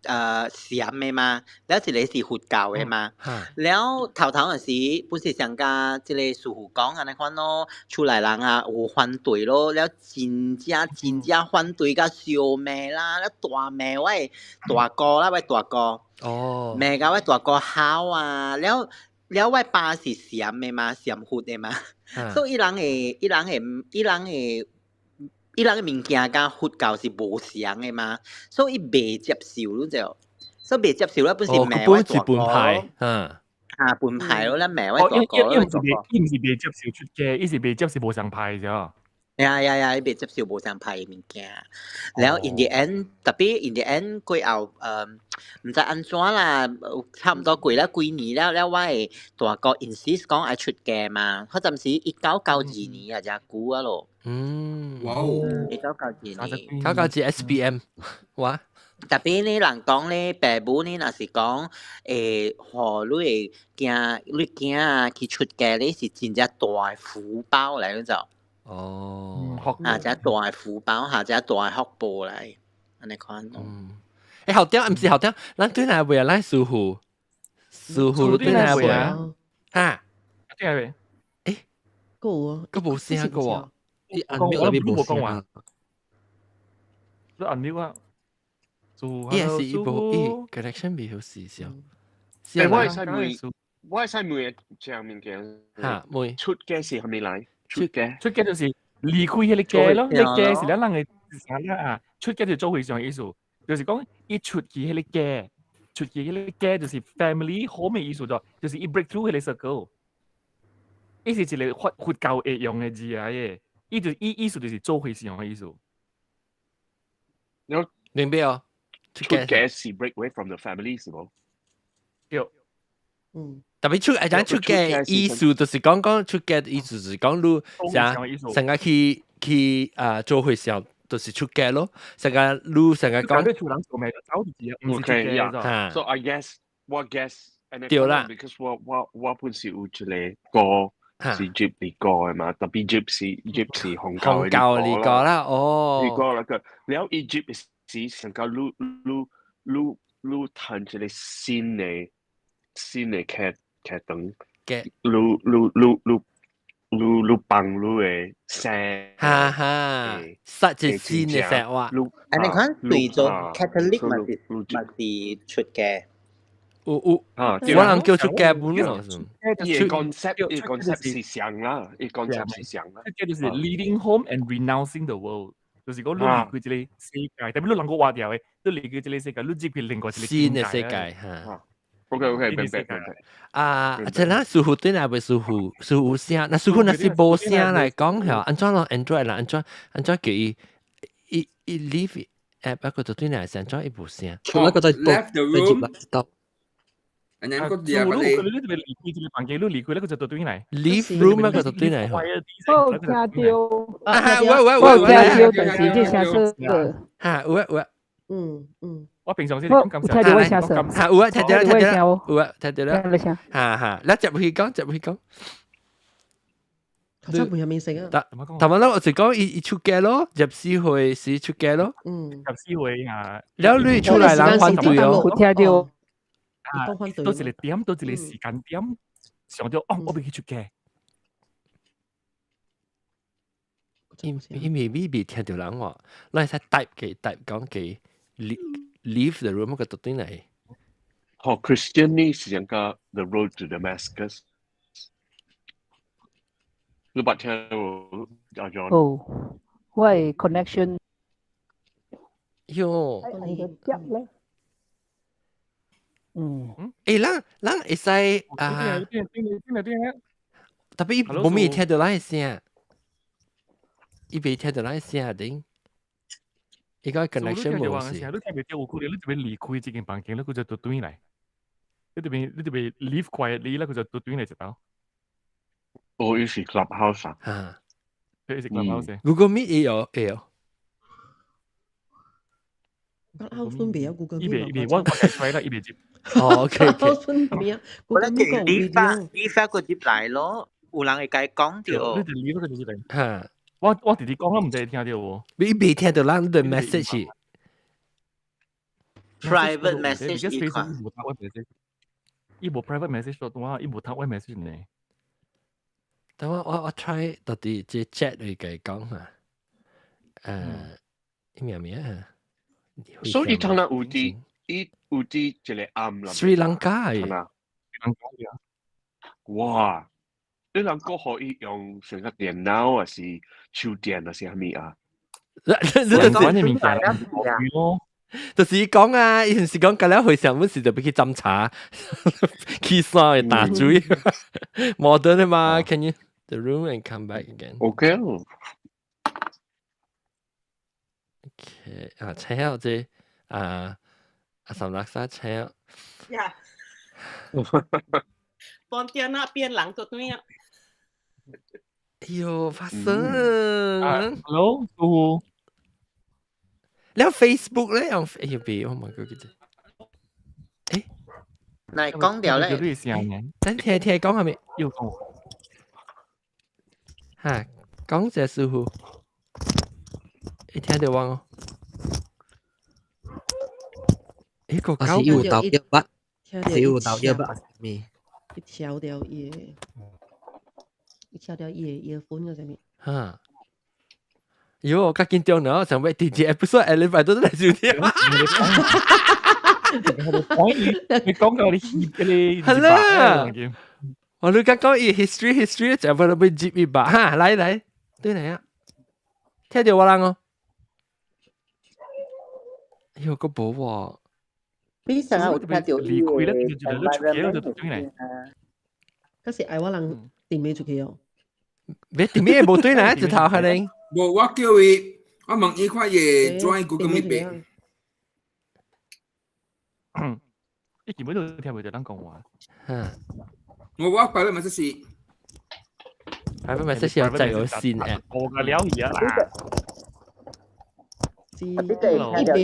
禪的嘛，了一個是佛教的嘛。了頭頭陣時，本是上共這個師父講按呢款咯，厝內人啊有反對咯，了真正真正反對甲相罵啦，了大罵我的大哥啦，我的大哥。罵甲我大哥吼啊，了了我爸是禪的嘛，禪佛的嘛，所以伊人的伊人的伊人的伊人的物件佮佛教是無相的嘛，所以伊袂接受你知無？所以袂接受了，本是罵我大哥。
嗯。
啊，分派咯，咱罵我大哥。
伊毋是袂接受出家，伊是袂接受無相派啫。
呀呀呀！伊袂接受無相派的物件。了 in the end，特別 in the end 過後，毋知按怎啦，差毋多過了幾年了，了我的大哥 insist 講愛出家嘛。彼陣時1992年啊，誠久啊咯。
哇哦！1992
年。
992 SPM，哇！
特別呢，人講咧，爸母呢，若是講，欸，予你的囝，你囝啊去出家咧，是真正大的福報來，你知無？啊，誠大的福報，哈，誠大的福報來，按呢款。
嗯。欸，校長，毋是校長，咱對來未啊？咱師傅，師傅對來未啊？哈？
對來未？
欸，
閣有啊？
閣無聲個喎。
你按鈕那邊無聲啊？
你按鈕啊？
伊也是伊無伊 connection 袂好勢少。
欸，我會使問，我會使問一隻物件。
哈，問。
出家是啥物來？出家，
出家就是離開彼個家咯。彼個家是咱人的啥啦啊？出家就做和尚的意思，就是講伊出去彼個家，出去彼個家就是 family home 的意思就，就是伊 break through 彼個 circle。伊是一個佛教會用的字來的，伊就伊意思就是做和尚的意思。
明白哦？
出家是 break away from the family 是無？
對，
嗯。
特別出誒，講出家意思就是講講出家意思就是講你啥成個去去啊做會時候，就是出家咯。成個你成個講。
Okay, yeah. So I guess 我 guess
對啦
，because 我本是有一個歌是接呢歌嘅嘛，特別接是紅教
紅教呢個啦，哦，
呢個啦個，了伊接是成個你你你你彈一個新的劇燈
嘅，
你你你你你你放你的聲，
哈哈，實際新的聲話。
啊，你看對做 Catholic 嘛是出家。
有有，我人叫出家本咯。
伊個 concept 伊 concept 是像啦，伊 concept 是像啦。
出家就是 leaving home and renouncing the world，就是講你離開這個世界，特別你人個活掉的，你離開這個世界，你入去另外一個
新的世界嚇。
OK OK，明白明白。
啊，即係師傅對那袂師傅，師傅聲，那師傅若是無聲來講嚇，按怎咯 Android 啦，按怎按怎叫伊伊伊 leave app 一個就對那聲，怎伊無聲。
出來個再
left the room。
你你你離開這個房間，你離開那個就對來。
Leave room 那個就對來。
我有聽到，
啊，喂喂
我有聽到，但是這聲色。
嚇，有啊有啊。
嗯嗯。
我平常時講咁
聽到我聲色。
嚇，有啊，聽到啦聽到啦，有啊，聽到啦。嚇嚇，你接去講，接去講。
頭先冇有面食啊。
得，頭先我就講伊伊出家咯，入社會是出家咯。
嗯，
入社會啊。
了你出來人反對哦。
有聽到。
啊，到一個點，到一個時間點，想到哦，我欲去出家。
伊伊未未未聽到人話，你會使 type 嘅 type 講嘅 leave the room 個讀對嚟。
哦，Christian 呢是講個 The Road to Damascus。你捌聽無？阿 John？
哦，我係 connection。
喲。
接咧。嗯。
誒，咱咱會使啊？特別伊無咪聽到咱的聲，伊未聽到咱的聲頂。伊個 connection 無是。
你聽袂到有可能你就欲離開這間房間，你閣再倒轉來。你就欲你就欲 leave quietly，你閣再倒轉來一道。
哦，伊是 Clubhouse 啊。
嚇。
伊是 Clubhouse。
Google Meet 會有會有。
Clubhouse 未有 Google
伊未伊未，我我開啦，伊未接。
哦，OK OK。
Clubhouse 未啊？
我咧叫你發你發個入來咯，有人會共伊講著。
你就 leave 個入來。
嚇。
我直直講，我毋知聽到無。
你未聽到咱的 message。
Private message 伊款。
伊無 private message 咯，我伊無讀我 message 呢。
等我我我 try 到底這 chat 嚟共伊講下。伊名名啊？
所以當然有啲，伊有啲一個暗啦。
斯里蘭卡嘅。
斯里蘭卡哇！你人個可以用成個電腦還是手電還是啥物啊？
你就是
物件咯。
就是伊講啊，伊是講，今日回上本時就欲去斟茶，去山會打水，modern 嘛？Can you the room and come back again?
OK。
OK 啊，請下這啊啊，三六三請。
呀。邦迪那邊人都對啊。
哎呦，發生。
Hello，師
你有 Facebook 咧？用哎呦，別，Oh my god！誒，
嚟講掉咧。
等聽聽講係咪？
又講。
嚇，講者師傅，你聽到我哦？誒，個
是有導一筆，是有導一筆咩？
伊調掉伊的，伊調掉伊的 earphone 個啥物？
嚇！喲，較緊張呢，想欲第二 episode 11都來收聽。
你講到你翕嘅你，
係啦。我你講講伊 history history 就不能被接一把哈，來來，對嚟啊，聽到我人哦。哎呦，個無喎。
比上有聽到
離開咧，就就你出去就對嚟。
嗰時愛我人訂未出去哦。
別訂咩無對嚟，一頭可能。
無，我叫伊，我問伊看伊會 join Google Meet 未？
伊根本都聽袂著人講話。
我 private message 是
private message 有就有線 app。
我嘅了而啦。
是，伊袂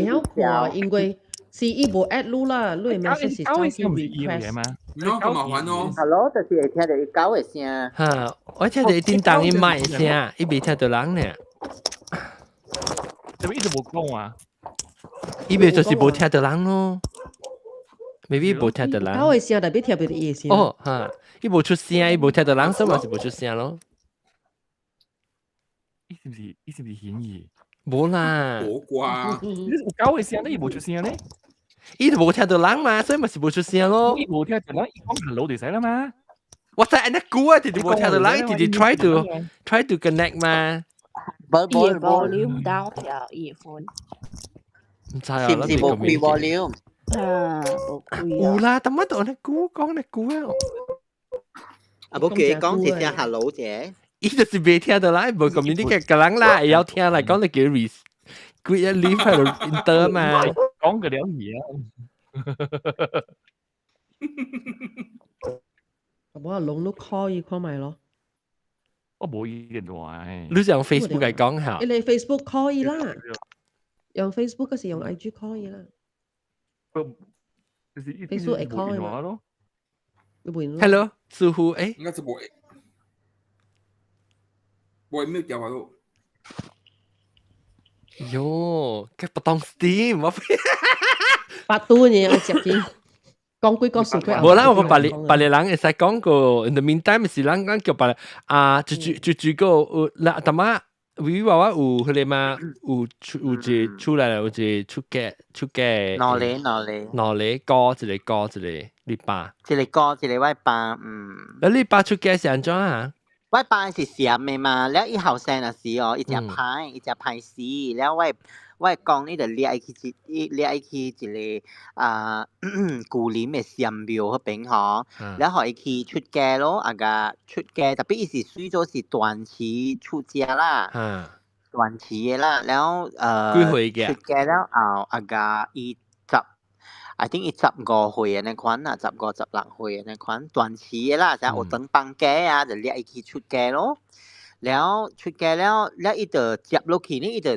曉看，因為是伊無 add 你啦，你的 message 是走去 request
嘛？
喏，咁麻煩咯。
Hello，就是會聽著伊狗的聲。
嚇！我聽著伊叮當伊麥聲，伊未聽著人呢。
做咩一直無講啊？
伊未就是無聽著人咯。maybe 無聽著人。
狗的聲特別聽袂著伊的聲。
哦，嚇！伊無出聲，伊無聽著人，所以嘛是無出聲咯。
伊是毋是顯耳？
無啦。
無啩。
有狗的聲，你伊無出聲咧？
伊就無聽著人嘛，所以咪是無出聲咯。
伊無聽著人，伊講 hello 就使啦嘛。
我知按呢久啊，直直無聽著人，直直 try to connect 嘛。
伊的 volume down 掉伊的 phone。
唔知啊，
是毋是無開 volume？
啊，無開
有啦，但乜都按呢久講呢久啊。
啊，無叫伊講一聲 hello 啫。
伊就是未聽著人，無 communicate 個人啦，會曉聽來講，你叫 re 幾一 leave 喺度 enter 嘛。
講個了嘢啊！
我攏都 call 伊看覓咯。
我無伊電話。
你是用 Facebook 來講下？
你 Facebook call 伊啦，用 Facebook 還是用 IG call 伊啦？Facebook 會 call 伊嘛？
Hello，師傅，誒。
應該是無，無 mute 掉咯。
喲，佢不當 Steam，我
百度嘢我接去，講幾個數據。
無啦，我個別別個人會使講個，in the meantime 是人講叫別啊，就就就就個有啦，淡仔微微娃娃有彼個嘛，有出有一個出來了，有一個出家出家。
兩個兩個。
兩個哥一個哥一個你爸。
一個哥一個我爸，嗯。
啊，你爸出家是按怎啊？
我爸是禪的嘛，了伊後生若時哦，伊誠歹，伊誠歹死，了我講伊就掠伊去一，掠伊去一個啊舊林的禪廟彼邊吼，了予伊去出家咯，啊個出家，特別伊是算做是斷持出家啦，斷持的啦，了
幾歲嘅？
出家了後，啊個伊十，I think 伊15歲按呢款啊，15、16歲按呢款斷持的啦，成學堂放假啊，就掠伊去出家咯。了出家了，了伊就接落去呢，伊就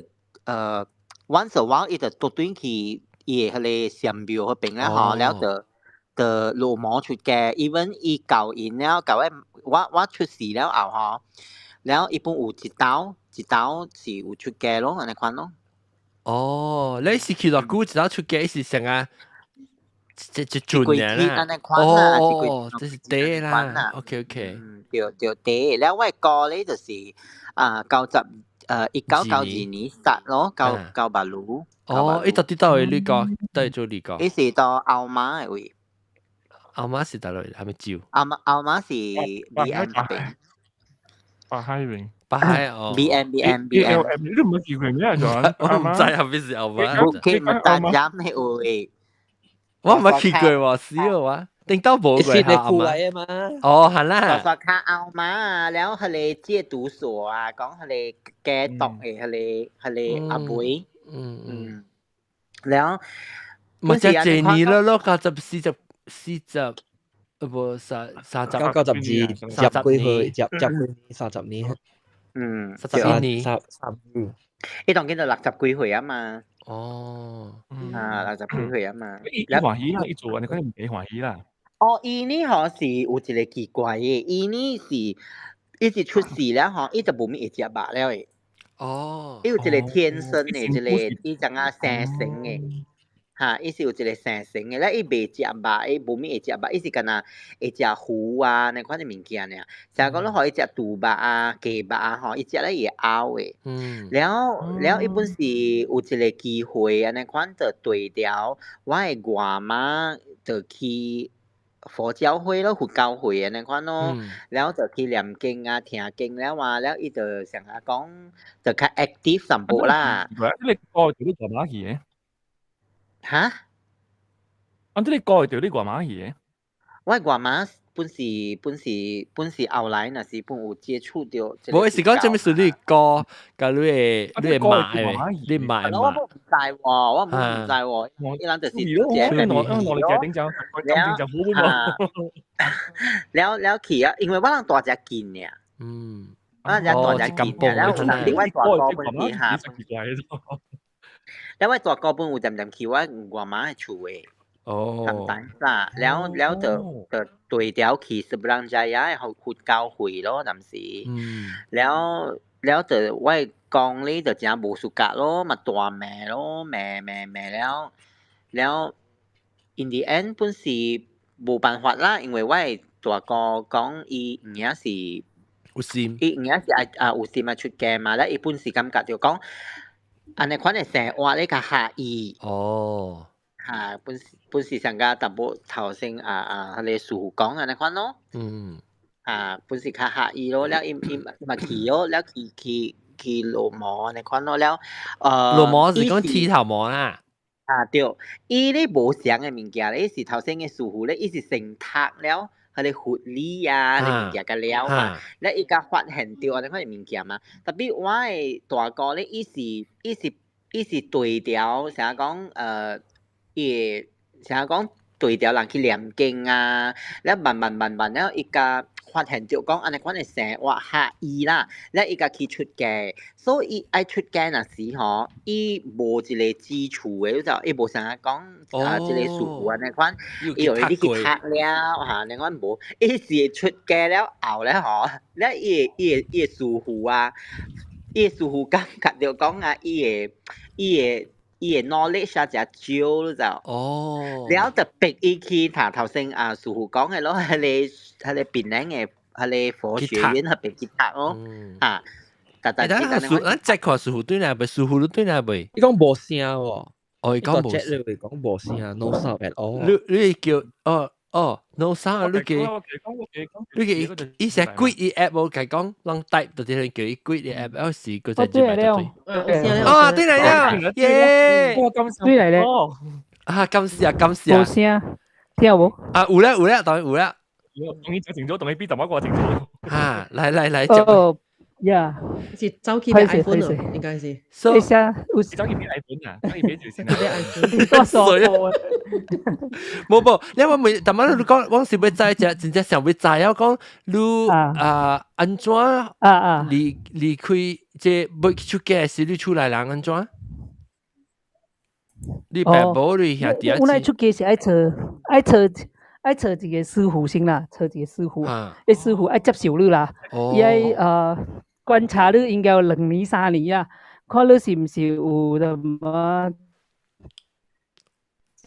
once a while 伊就倒轉去伊的彼個禪廟彼邊啦吼，了就就落毛出家，even 伊教𪜶了，教我我出世了後吼，了伊本有一道一道是有出家咯，按呢款咯。
哦，你是去偌久一道出家是成啊？這這陣啦，哦，這是第啦，OK OK，
對對對，了我哥咧就是啊1992年殺咯，九九八路。
哦，伊到底佗位你講，佗做你講？
伊是到後媽的位。
後媽是佗位？係咪招？
後媽是 BM 嗰邊。
北海邊。
北海哦。
B M B M B M。
你都唔係見過咩啊？
我唔知係邊是後媽。
佢唔單止咩位。
我唔係去過喎，死我！頂到無過
是你庫嚟啊嘛？
哦，係啦。
我看後媽啊，了彼個戒毒所啊，講彼個戒毒的彼個彼個阿妹。了。
咪就這年咯咯，94、40，無三三十。
92，十幾歲，十十幾30年。
31年。
三三嗯。
伊當今就60幾歲啊嘛。
哦。
啊，60幾歲啊嘛。
伊歡喜啦，伊做啊，你講唔幾歡喜啦。
哦，伊呢吼是有一個奇怪的，伊呢是伊是出世了吼，伊就無物會食肉了的。伊有一個天生的一個，伊怎啊生成的。哈，伊是有一個生成的，咧伊袂食肉，伊無物會食肉，伊是干焦會食魚啊，那款的物件爾。成日講你予伊食豬肉啊、雞肉啊，吼，伊食了伊會嘔的。了了，伊本是有一個機會按呢款就對調，我的外媽就去佛教會咯，佛教會按呢款咯，了就去念經啊、聽經了啊，了伊就成日講就較 active 淡薄啦。
你個對你外媽去的？
哈？
啊！你個對你外媽去的？
我外媽本是本是本是後來若是本有接觸到。
無是講這物事你哥，佮你的媽的，你媽的
我唔知喎，我唔知喎，伊人就是
這個我我哋頂就就好喎。
了了去啊，因為我人大隻見爾，我人大隻見爾，了另外大哥本是哈，了我大哥本有漸漸去我外媽的厝的。啦，了了就對調去 Seberang Jaya 的佛教會咯，暫時。了了就我講咧就誠無 suka 咯，嘛大罵咯，罵罵罵了了，in the end 本是無辦法啦，因為我的大哥講伊有影是
有心，
伊有影是愛啊有心愛出家嘛，了伊本是感覺著講，按呢款的生活咧較合伊。嚇，本是上加淡薄頭先啊啊，彼個師傅講按呢款咯。啊，本是較合伊咯，了伊伊嘛去咯，了去落毛按呢款咯，了
落毛是講剃頭毛啦。
啊對，伊咧無相的物件咧，伊是頭先的師傅咧，伊是先讀了彼個佛理啊，彼個物件佮了嘛，了伊才發現著按呢款的物件嘛。Tapi 我的大哥咧，伊是對調，啥講伊會啥講對調人去念經啊，了慢慢慢慢了，伊才發現著講按呢款的生活合伊啦，了伊才去出家，所以伊愛出家若時吼，伊無一個基礎的，就伊無啥講啊，這個師傅按呢款，伊有你去讀了嚇，按呢款無，伊是出家了後咧吼，了伊的師傅啊，伊的師傅感覺著講啊，伊的 knowledge 啊，誠少你知。了就逼伊去讀頭先啊，師傅講的咯，彼個檳城的彼個佛學院彼邊去讀咯，嚇。
但但咱再看師傅對哪未？師傅你對哪未？
伊講無聲喎。
哦，伊講無
聲。你講無聲，no sound at all。
你叫哦哦，no sound，你叫伊成 quit 伊 app 無共講，攏 type 就啲叫伊 quit 伊 app，有時佢就
對來了。
哦，對來了，耶！
對來了。
啊，感謝啊，感謝啊。
無聲，聽無？
啊，有啦有啦，當然有啦。
當然就靜咗，當然比淡薄個靜咗。
哈，來來來，
哦，呀，
是走去買 iPhone 咯，應該是。
一下有
走去買 iPhone 啊，走去買就先。
買 iPhone。
多傻
無無，你我問，但係你講，我是欲知只真正想欲知，我講你啊按怎離開這欲出家時，你厝內人按怎？你爸母你兄弟啊？
我來出家是愛揣一個師傅先啦，揣一個師傅，彼師傅愛接受你啦，伊愛觀察你應該有2年3年啊，看你是毋是有淡薄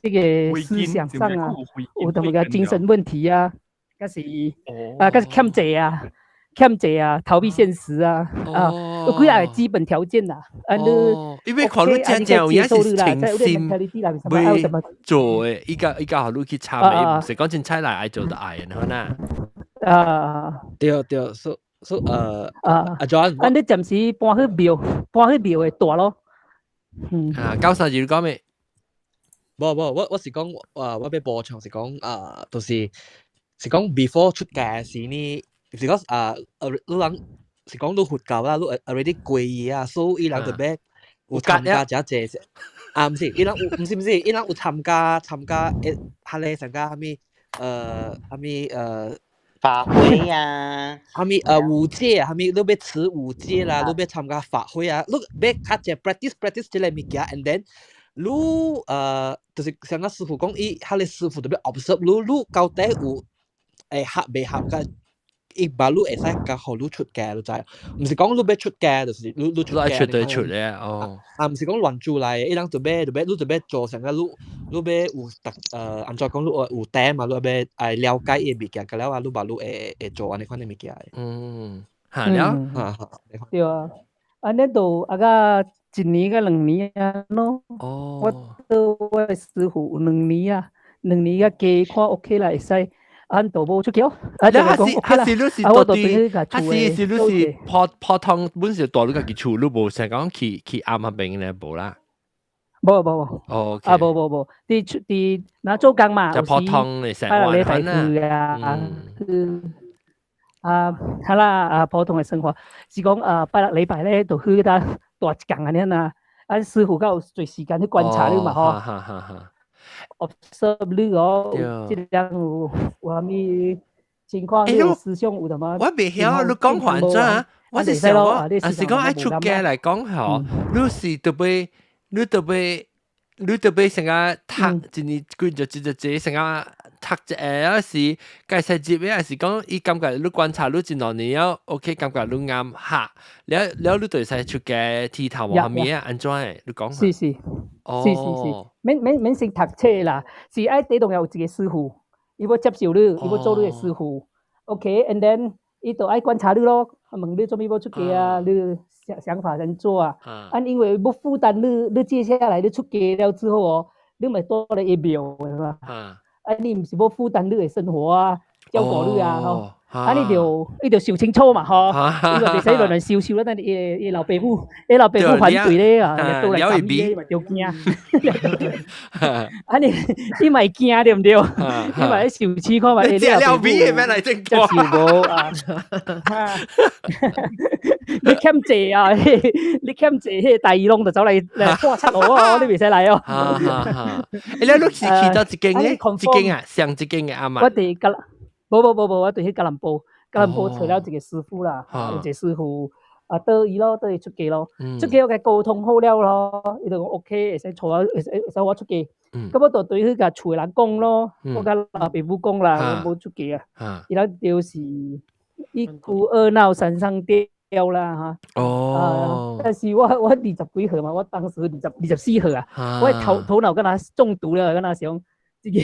這個思想上啊，有淡薄仔精神問題啊，抑是啊，抑是欠債啊，欠債啊，逃避現實啊，啊，有幾個基本條件啦，啊，你
因為看你真正有影是誠心欲做的，伊才予你去參的，毋是講凊彩來愛做就愛的，好呐。
啊，
對對，so 阿 John，
啊，你暫時搬去廟，搬去廟會大咯。
嗯。啊，教授就講咩？
無無，我是講，啊，我欲補充是講，啊，就是講 before 出家時呢，是講啊，你人是講你佛教啦，你 already 皈依啊，所以伊人就欲有參加這濟，啊，毋是，伊人有，毋是毋是，伊人有參加，彼個參加啥物，啥物
法會啊，
啥物五戒啊，啥物你欲持五戒啦，你欲參加法會啊，你欲較濟 practice practice 這個物件，and then 你就是像個師傅講，伊彼個師傅就欲 observe 你，你到底有會合袂合佮伊把你會使共予你出家，你知？毋是講你欲出家，就是你出家。
出就出咧，哦。
啊，毋是講亂做來，伊人就欲就欲你就欲做成個你欲有特按怎講，你有膽嘛，你欲愛了解伊個物件，佮了啊，你把你會做按呢款的物件。
嗯，嚇了，
哈哈。
對啊，按呢都啊個一年佮2年啊咯。我對我的師傅有兩年啊，兩年較加看 OK 啦，會使。按都無出去哦，啊，就講 OK 啦。
還是你是到底，還是你是普普通本是蹛佇家己厝，你無想講去庵彼邊咧無啦？
無無無。
哦，
啊，無無無，佇出佇若做工嘛，
就普通的生
活禮拜去啊，啊，好啦，啊，普通的生活是講啊，拜六禮拜咧就去搭蹛一工按呢啦，啊，師傅較有濟時間去觀察你嘛吼。observe 你哦，這個人有有啥物情況？你思想有淡薄？
我袂曉你講反正，我是想講，啊是講愛出家來講吼，你是特別，你特別，你特別成個讀一年幾就一就一成個讀一個，還是解釋入的，還是講伊感覺你觀察你一兩年了，OK，感覺你啱哈，了了你就會使出家剃頭無蝦米啊？按怎的？你講。
是是。是是是，免免免先讀冊啦，是愛底當有一個師傅，伊欲接受你，伊欲做你的師傅。OK，and then 伊就愛觀察你咯，問你做咩欲出家啊？你想想法按怎啊？啊，因為欲負擔你，你接下來你出家了之後哦，你咪蹛咧伊廟的嘛。啊，你毋是欲負擔你的生活啊，照顧你啊，吼。啊，你就你就想清楚嘛，吼，你就袂使亂亂收收啦，等伊伊老爸母，伊老爸母反對咧啊，倒來斬你嘛，就驚。啊你你嘛會驚對毋對？你嘛愛受試看覓，
你老爸母來接
受無啊？你欠債啊！你欠債，彼個大耳窿就走來來破七我哦，你袂使來哦。
欸，你你是去佗一間咧？一間啊，上一間的阿媽。
我佇吉，無無無無，我佇彼吉蘭坡，吉蘭坡揣了一個師傅啦，有一個師傅啊，綴伊咯，綴伊出家咯，出家我共伊溝通好了咯，伊就講 OK，會使帶我，會使會使我出家。咁我就對彼共厝的人講咯，我共老爸母講啦，我欲出家啊，伊人就是一哭二鬧三上吊啦嚇。哦。但是我我二十幾歲嘛，我當時二十四歲啊，我頭頭腦敢若中毒了，敢若想。這個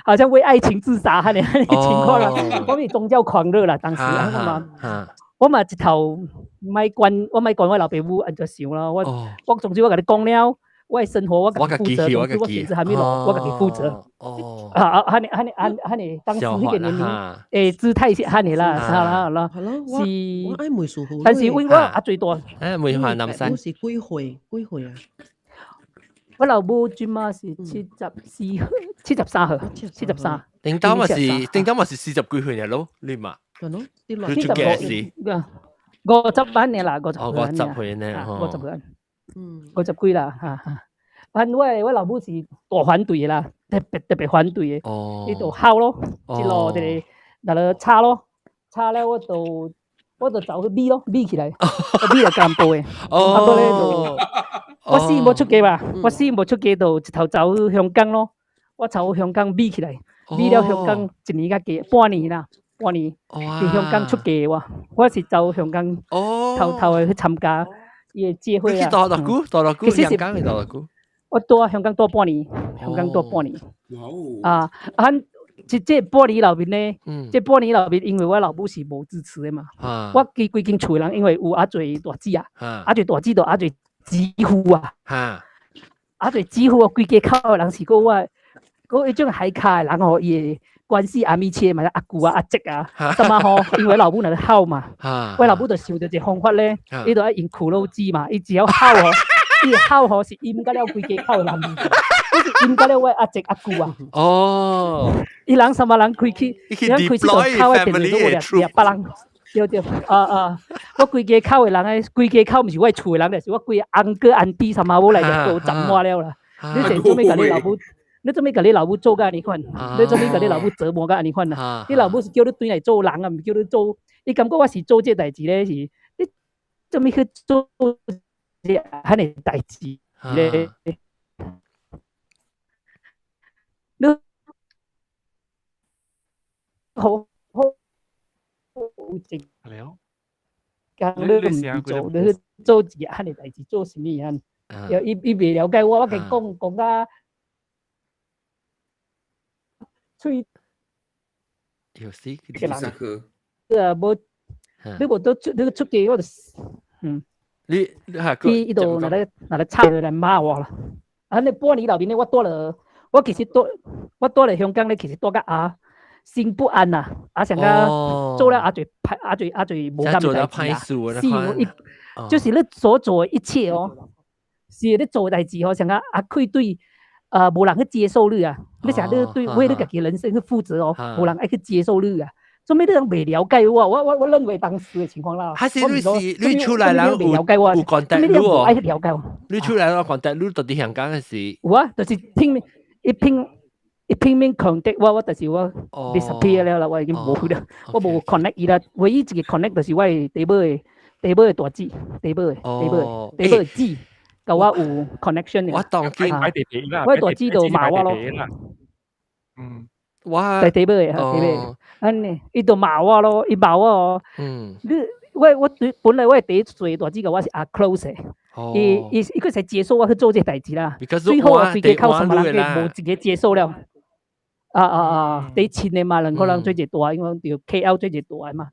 好像為愛情自殺，按呢按呢情況啦。我是宗教狂熱啦，當時啊嘛，我嘛一頭莫管，我莫管我老爸母按怎想咯。我我總之我共你講了，我的生活我家己負責，總之我選擇啥物路，我家己負責。哦，啊啊，按呢按呢按按呢，當時彼個年齡，欸，姿態是按呢啦，好啦好啦。
係咯，我我愛問師傅。
但是為我啊最大，
欸，問下南山。
是幾歲？幾歲啊？
我老母這馬是74歲，73歲，73。
頂當嘛是頂當嘛是四十幾歲爾咯，你嘛？
係咯，
你出家時？50
萬年啦，五十。
哦，50歲呢，50
歲。50幾啦，哈哈。反正我我老母是大反對的啦，特別特別反對的。哦。伊就哭咯，一路佇咧，來吵咯，吵了我就我就走去匿咯，匿起來，我匿來吉蘭坡的。哦。啊，閣咧就。我死無出家嘛，我死無出家就一頭走去香港咯。我走香港匿起來，匿了香港一年較加半年啦，半年佇香港出家我，我是走香港偷偷的去參加伊的集會啊。
你去蹛偌久？蹛偌久？香港去蹛偌久？
我蹛香港蹛半年，香港蹛半年。啊啊！這這半年內面呢，這半年內面，因為我老母是無支持的嘛。我規規間厝的人，因為有遮濟大姊啊，遮濟大姊就遮濟姊夫啊，遮濟姊夫啊，規家口的人是閣我，閣彼種海卡的人吼，伊的關係阿密切嘛，阿舅啊、阿叔啊，什麼吼，因為老母若咧吼嘛，我老母就想著一個方法咧，伊就愛用苦肉計嘛，伊只要吼吼，伊吼吼是陰甲了規家口的人，伊是陰甲了我阿叔阿舅啊。
哦，
伊人什麼人開去，伊人開去就口的電話都有掠掠別人。對對，啊啊！我規家口的人咧，規家口毋是我厝的人，是我規個 uncle auntie 什麼我來就都斬我了啦。你是做咩共你老母？你做咩共你老母做甲按呢款？你做咩共你老母折磨甲按呢款啊？你老母是叫你轉來做人啊，毋是叫你做。伊感覺我是做這代誌咧，是你做咩去做這按呢代誌咧？你好好有一工你毋是做，你去做一個按呢代誌，做啥物啊？伊伊袂了解我，我共伊講講甲喙。
有時
個人，你啊無，你無倒出，你出家我就，
你
伊伊就若咧若咧吵來罵我啦。啊，呢半年內面咧，我蹛了，我其實蹛，我蹛咧香港咧，其實蹛甲啊心不安呐，啊想講做了遮濟歹，遮濟遮濟無甘的代誌啊，是，就是你所做的一切哦，是你做代誌吼，像啊啊開對，無人去接受你啊，你想你對為你家己人生去負責哦，無人愛去接受你啊。做咩你人未了解我？我認為當時的情況啦。
還是你是你出來人
有了解我，
有 contact 你哦？
愛去了解我。
你出來我 contact 你到底香港的是？
有啊，就是拼命一拼一拼命 contact 我，我就是我 disappear 了啦，我已經無了，我無 connect 伊啦。唯一一個 connect 就是我的地母的地母的大姊，地母的地母的地母的姊，佮我有 connection 的。
我當見
我大姊就罵我咯。
我
在地尾，地尾，按呢，伊就罵我咯，伊罵我哦。你我對本來我第一歲大姊佮我是阿 close 的，伊伊伊閣會接受我去做這代誌啦。最後啊，規家口什麼人個無一個接受了。啊啊啊！第親的嘛，兩個人做一大，因為著 KL 做一大的嘛。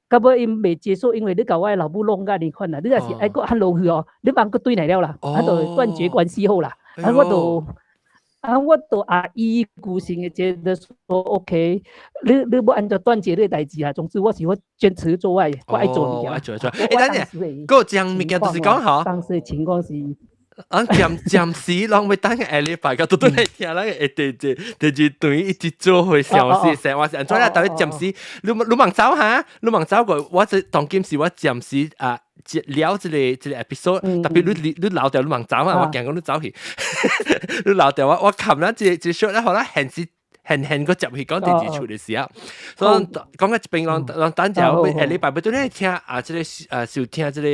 到尾𪜶袂接受，因為你共我的老母弄甲呢款啦，你若是愛閣按落去哦，你茫閣對來了啦，啊，就斷絕關係好啦。啊，我就。啊，我都啊一意孤行的覺得說 OK，你你欲按怎斷絕你的代誌啊。總之我是我堅持做我的，我愛做物件。
愛做做。欸，等陣，閣講物件就是講吼。
當時的情況是，
啊，暫暫時攏欲等下禮拜，佮拄拄來聽咱會第第第二段一直做會消息，生活是按怎啦？特別暫時，你你茫走哈？你茫走過，我這當今是我暫時啊。接了這個這個 episode，特別你你你留掉你茫走啊，我驚講你走去，你留掉我我冚啦，這這 show 咧，可能現時現現個接去講第二出的時候，所以講個一邊攏攏等陣下禮拜欲轉來聽啊，這個收聽這個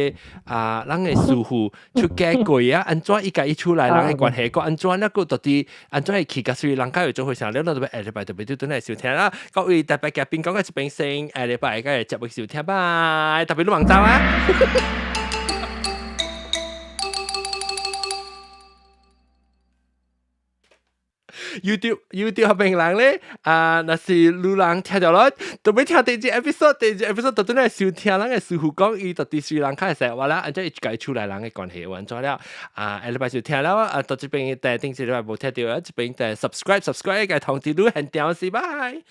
啊，咱的師傅出家過啊，按怎伊共伊出來人的關係，閣按怎那個到底按怎會去佮隨人家會做伙啥了，咱就欲下禮拜特別轉來收聽啦。各位特別嘉賓講個一邊先，下禮拜個接去收聽，拜，特別你茫走啊！YouTube YouTube 彼邊人咧，啊，若是女人聽著咯，特別聽第二 episode，第二 episode 就轉來收聽咱的師傅講，伊到底隨人較會生活啦，按怎伊家出來人的關係，按怎了，啊，下禮拜就聽了，啊，到這邊第頂一禮拜無聽著，這邊第 subscribe subscribe 共通知你現場是，拜。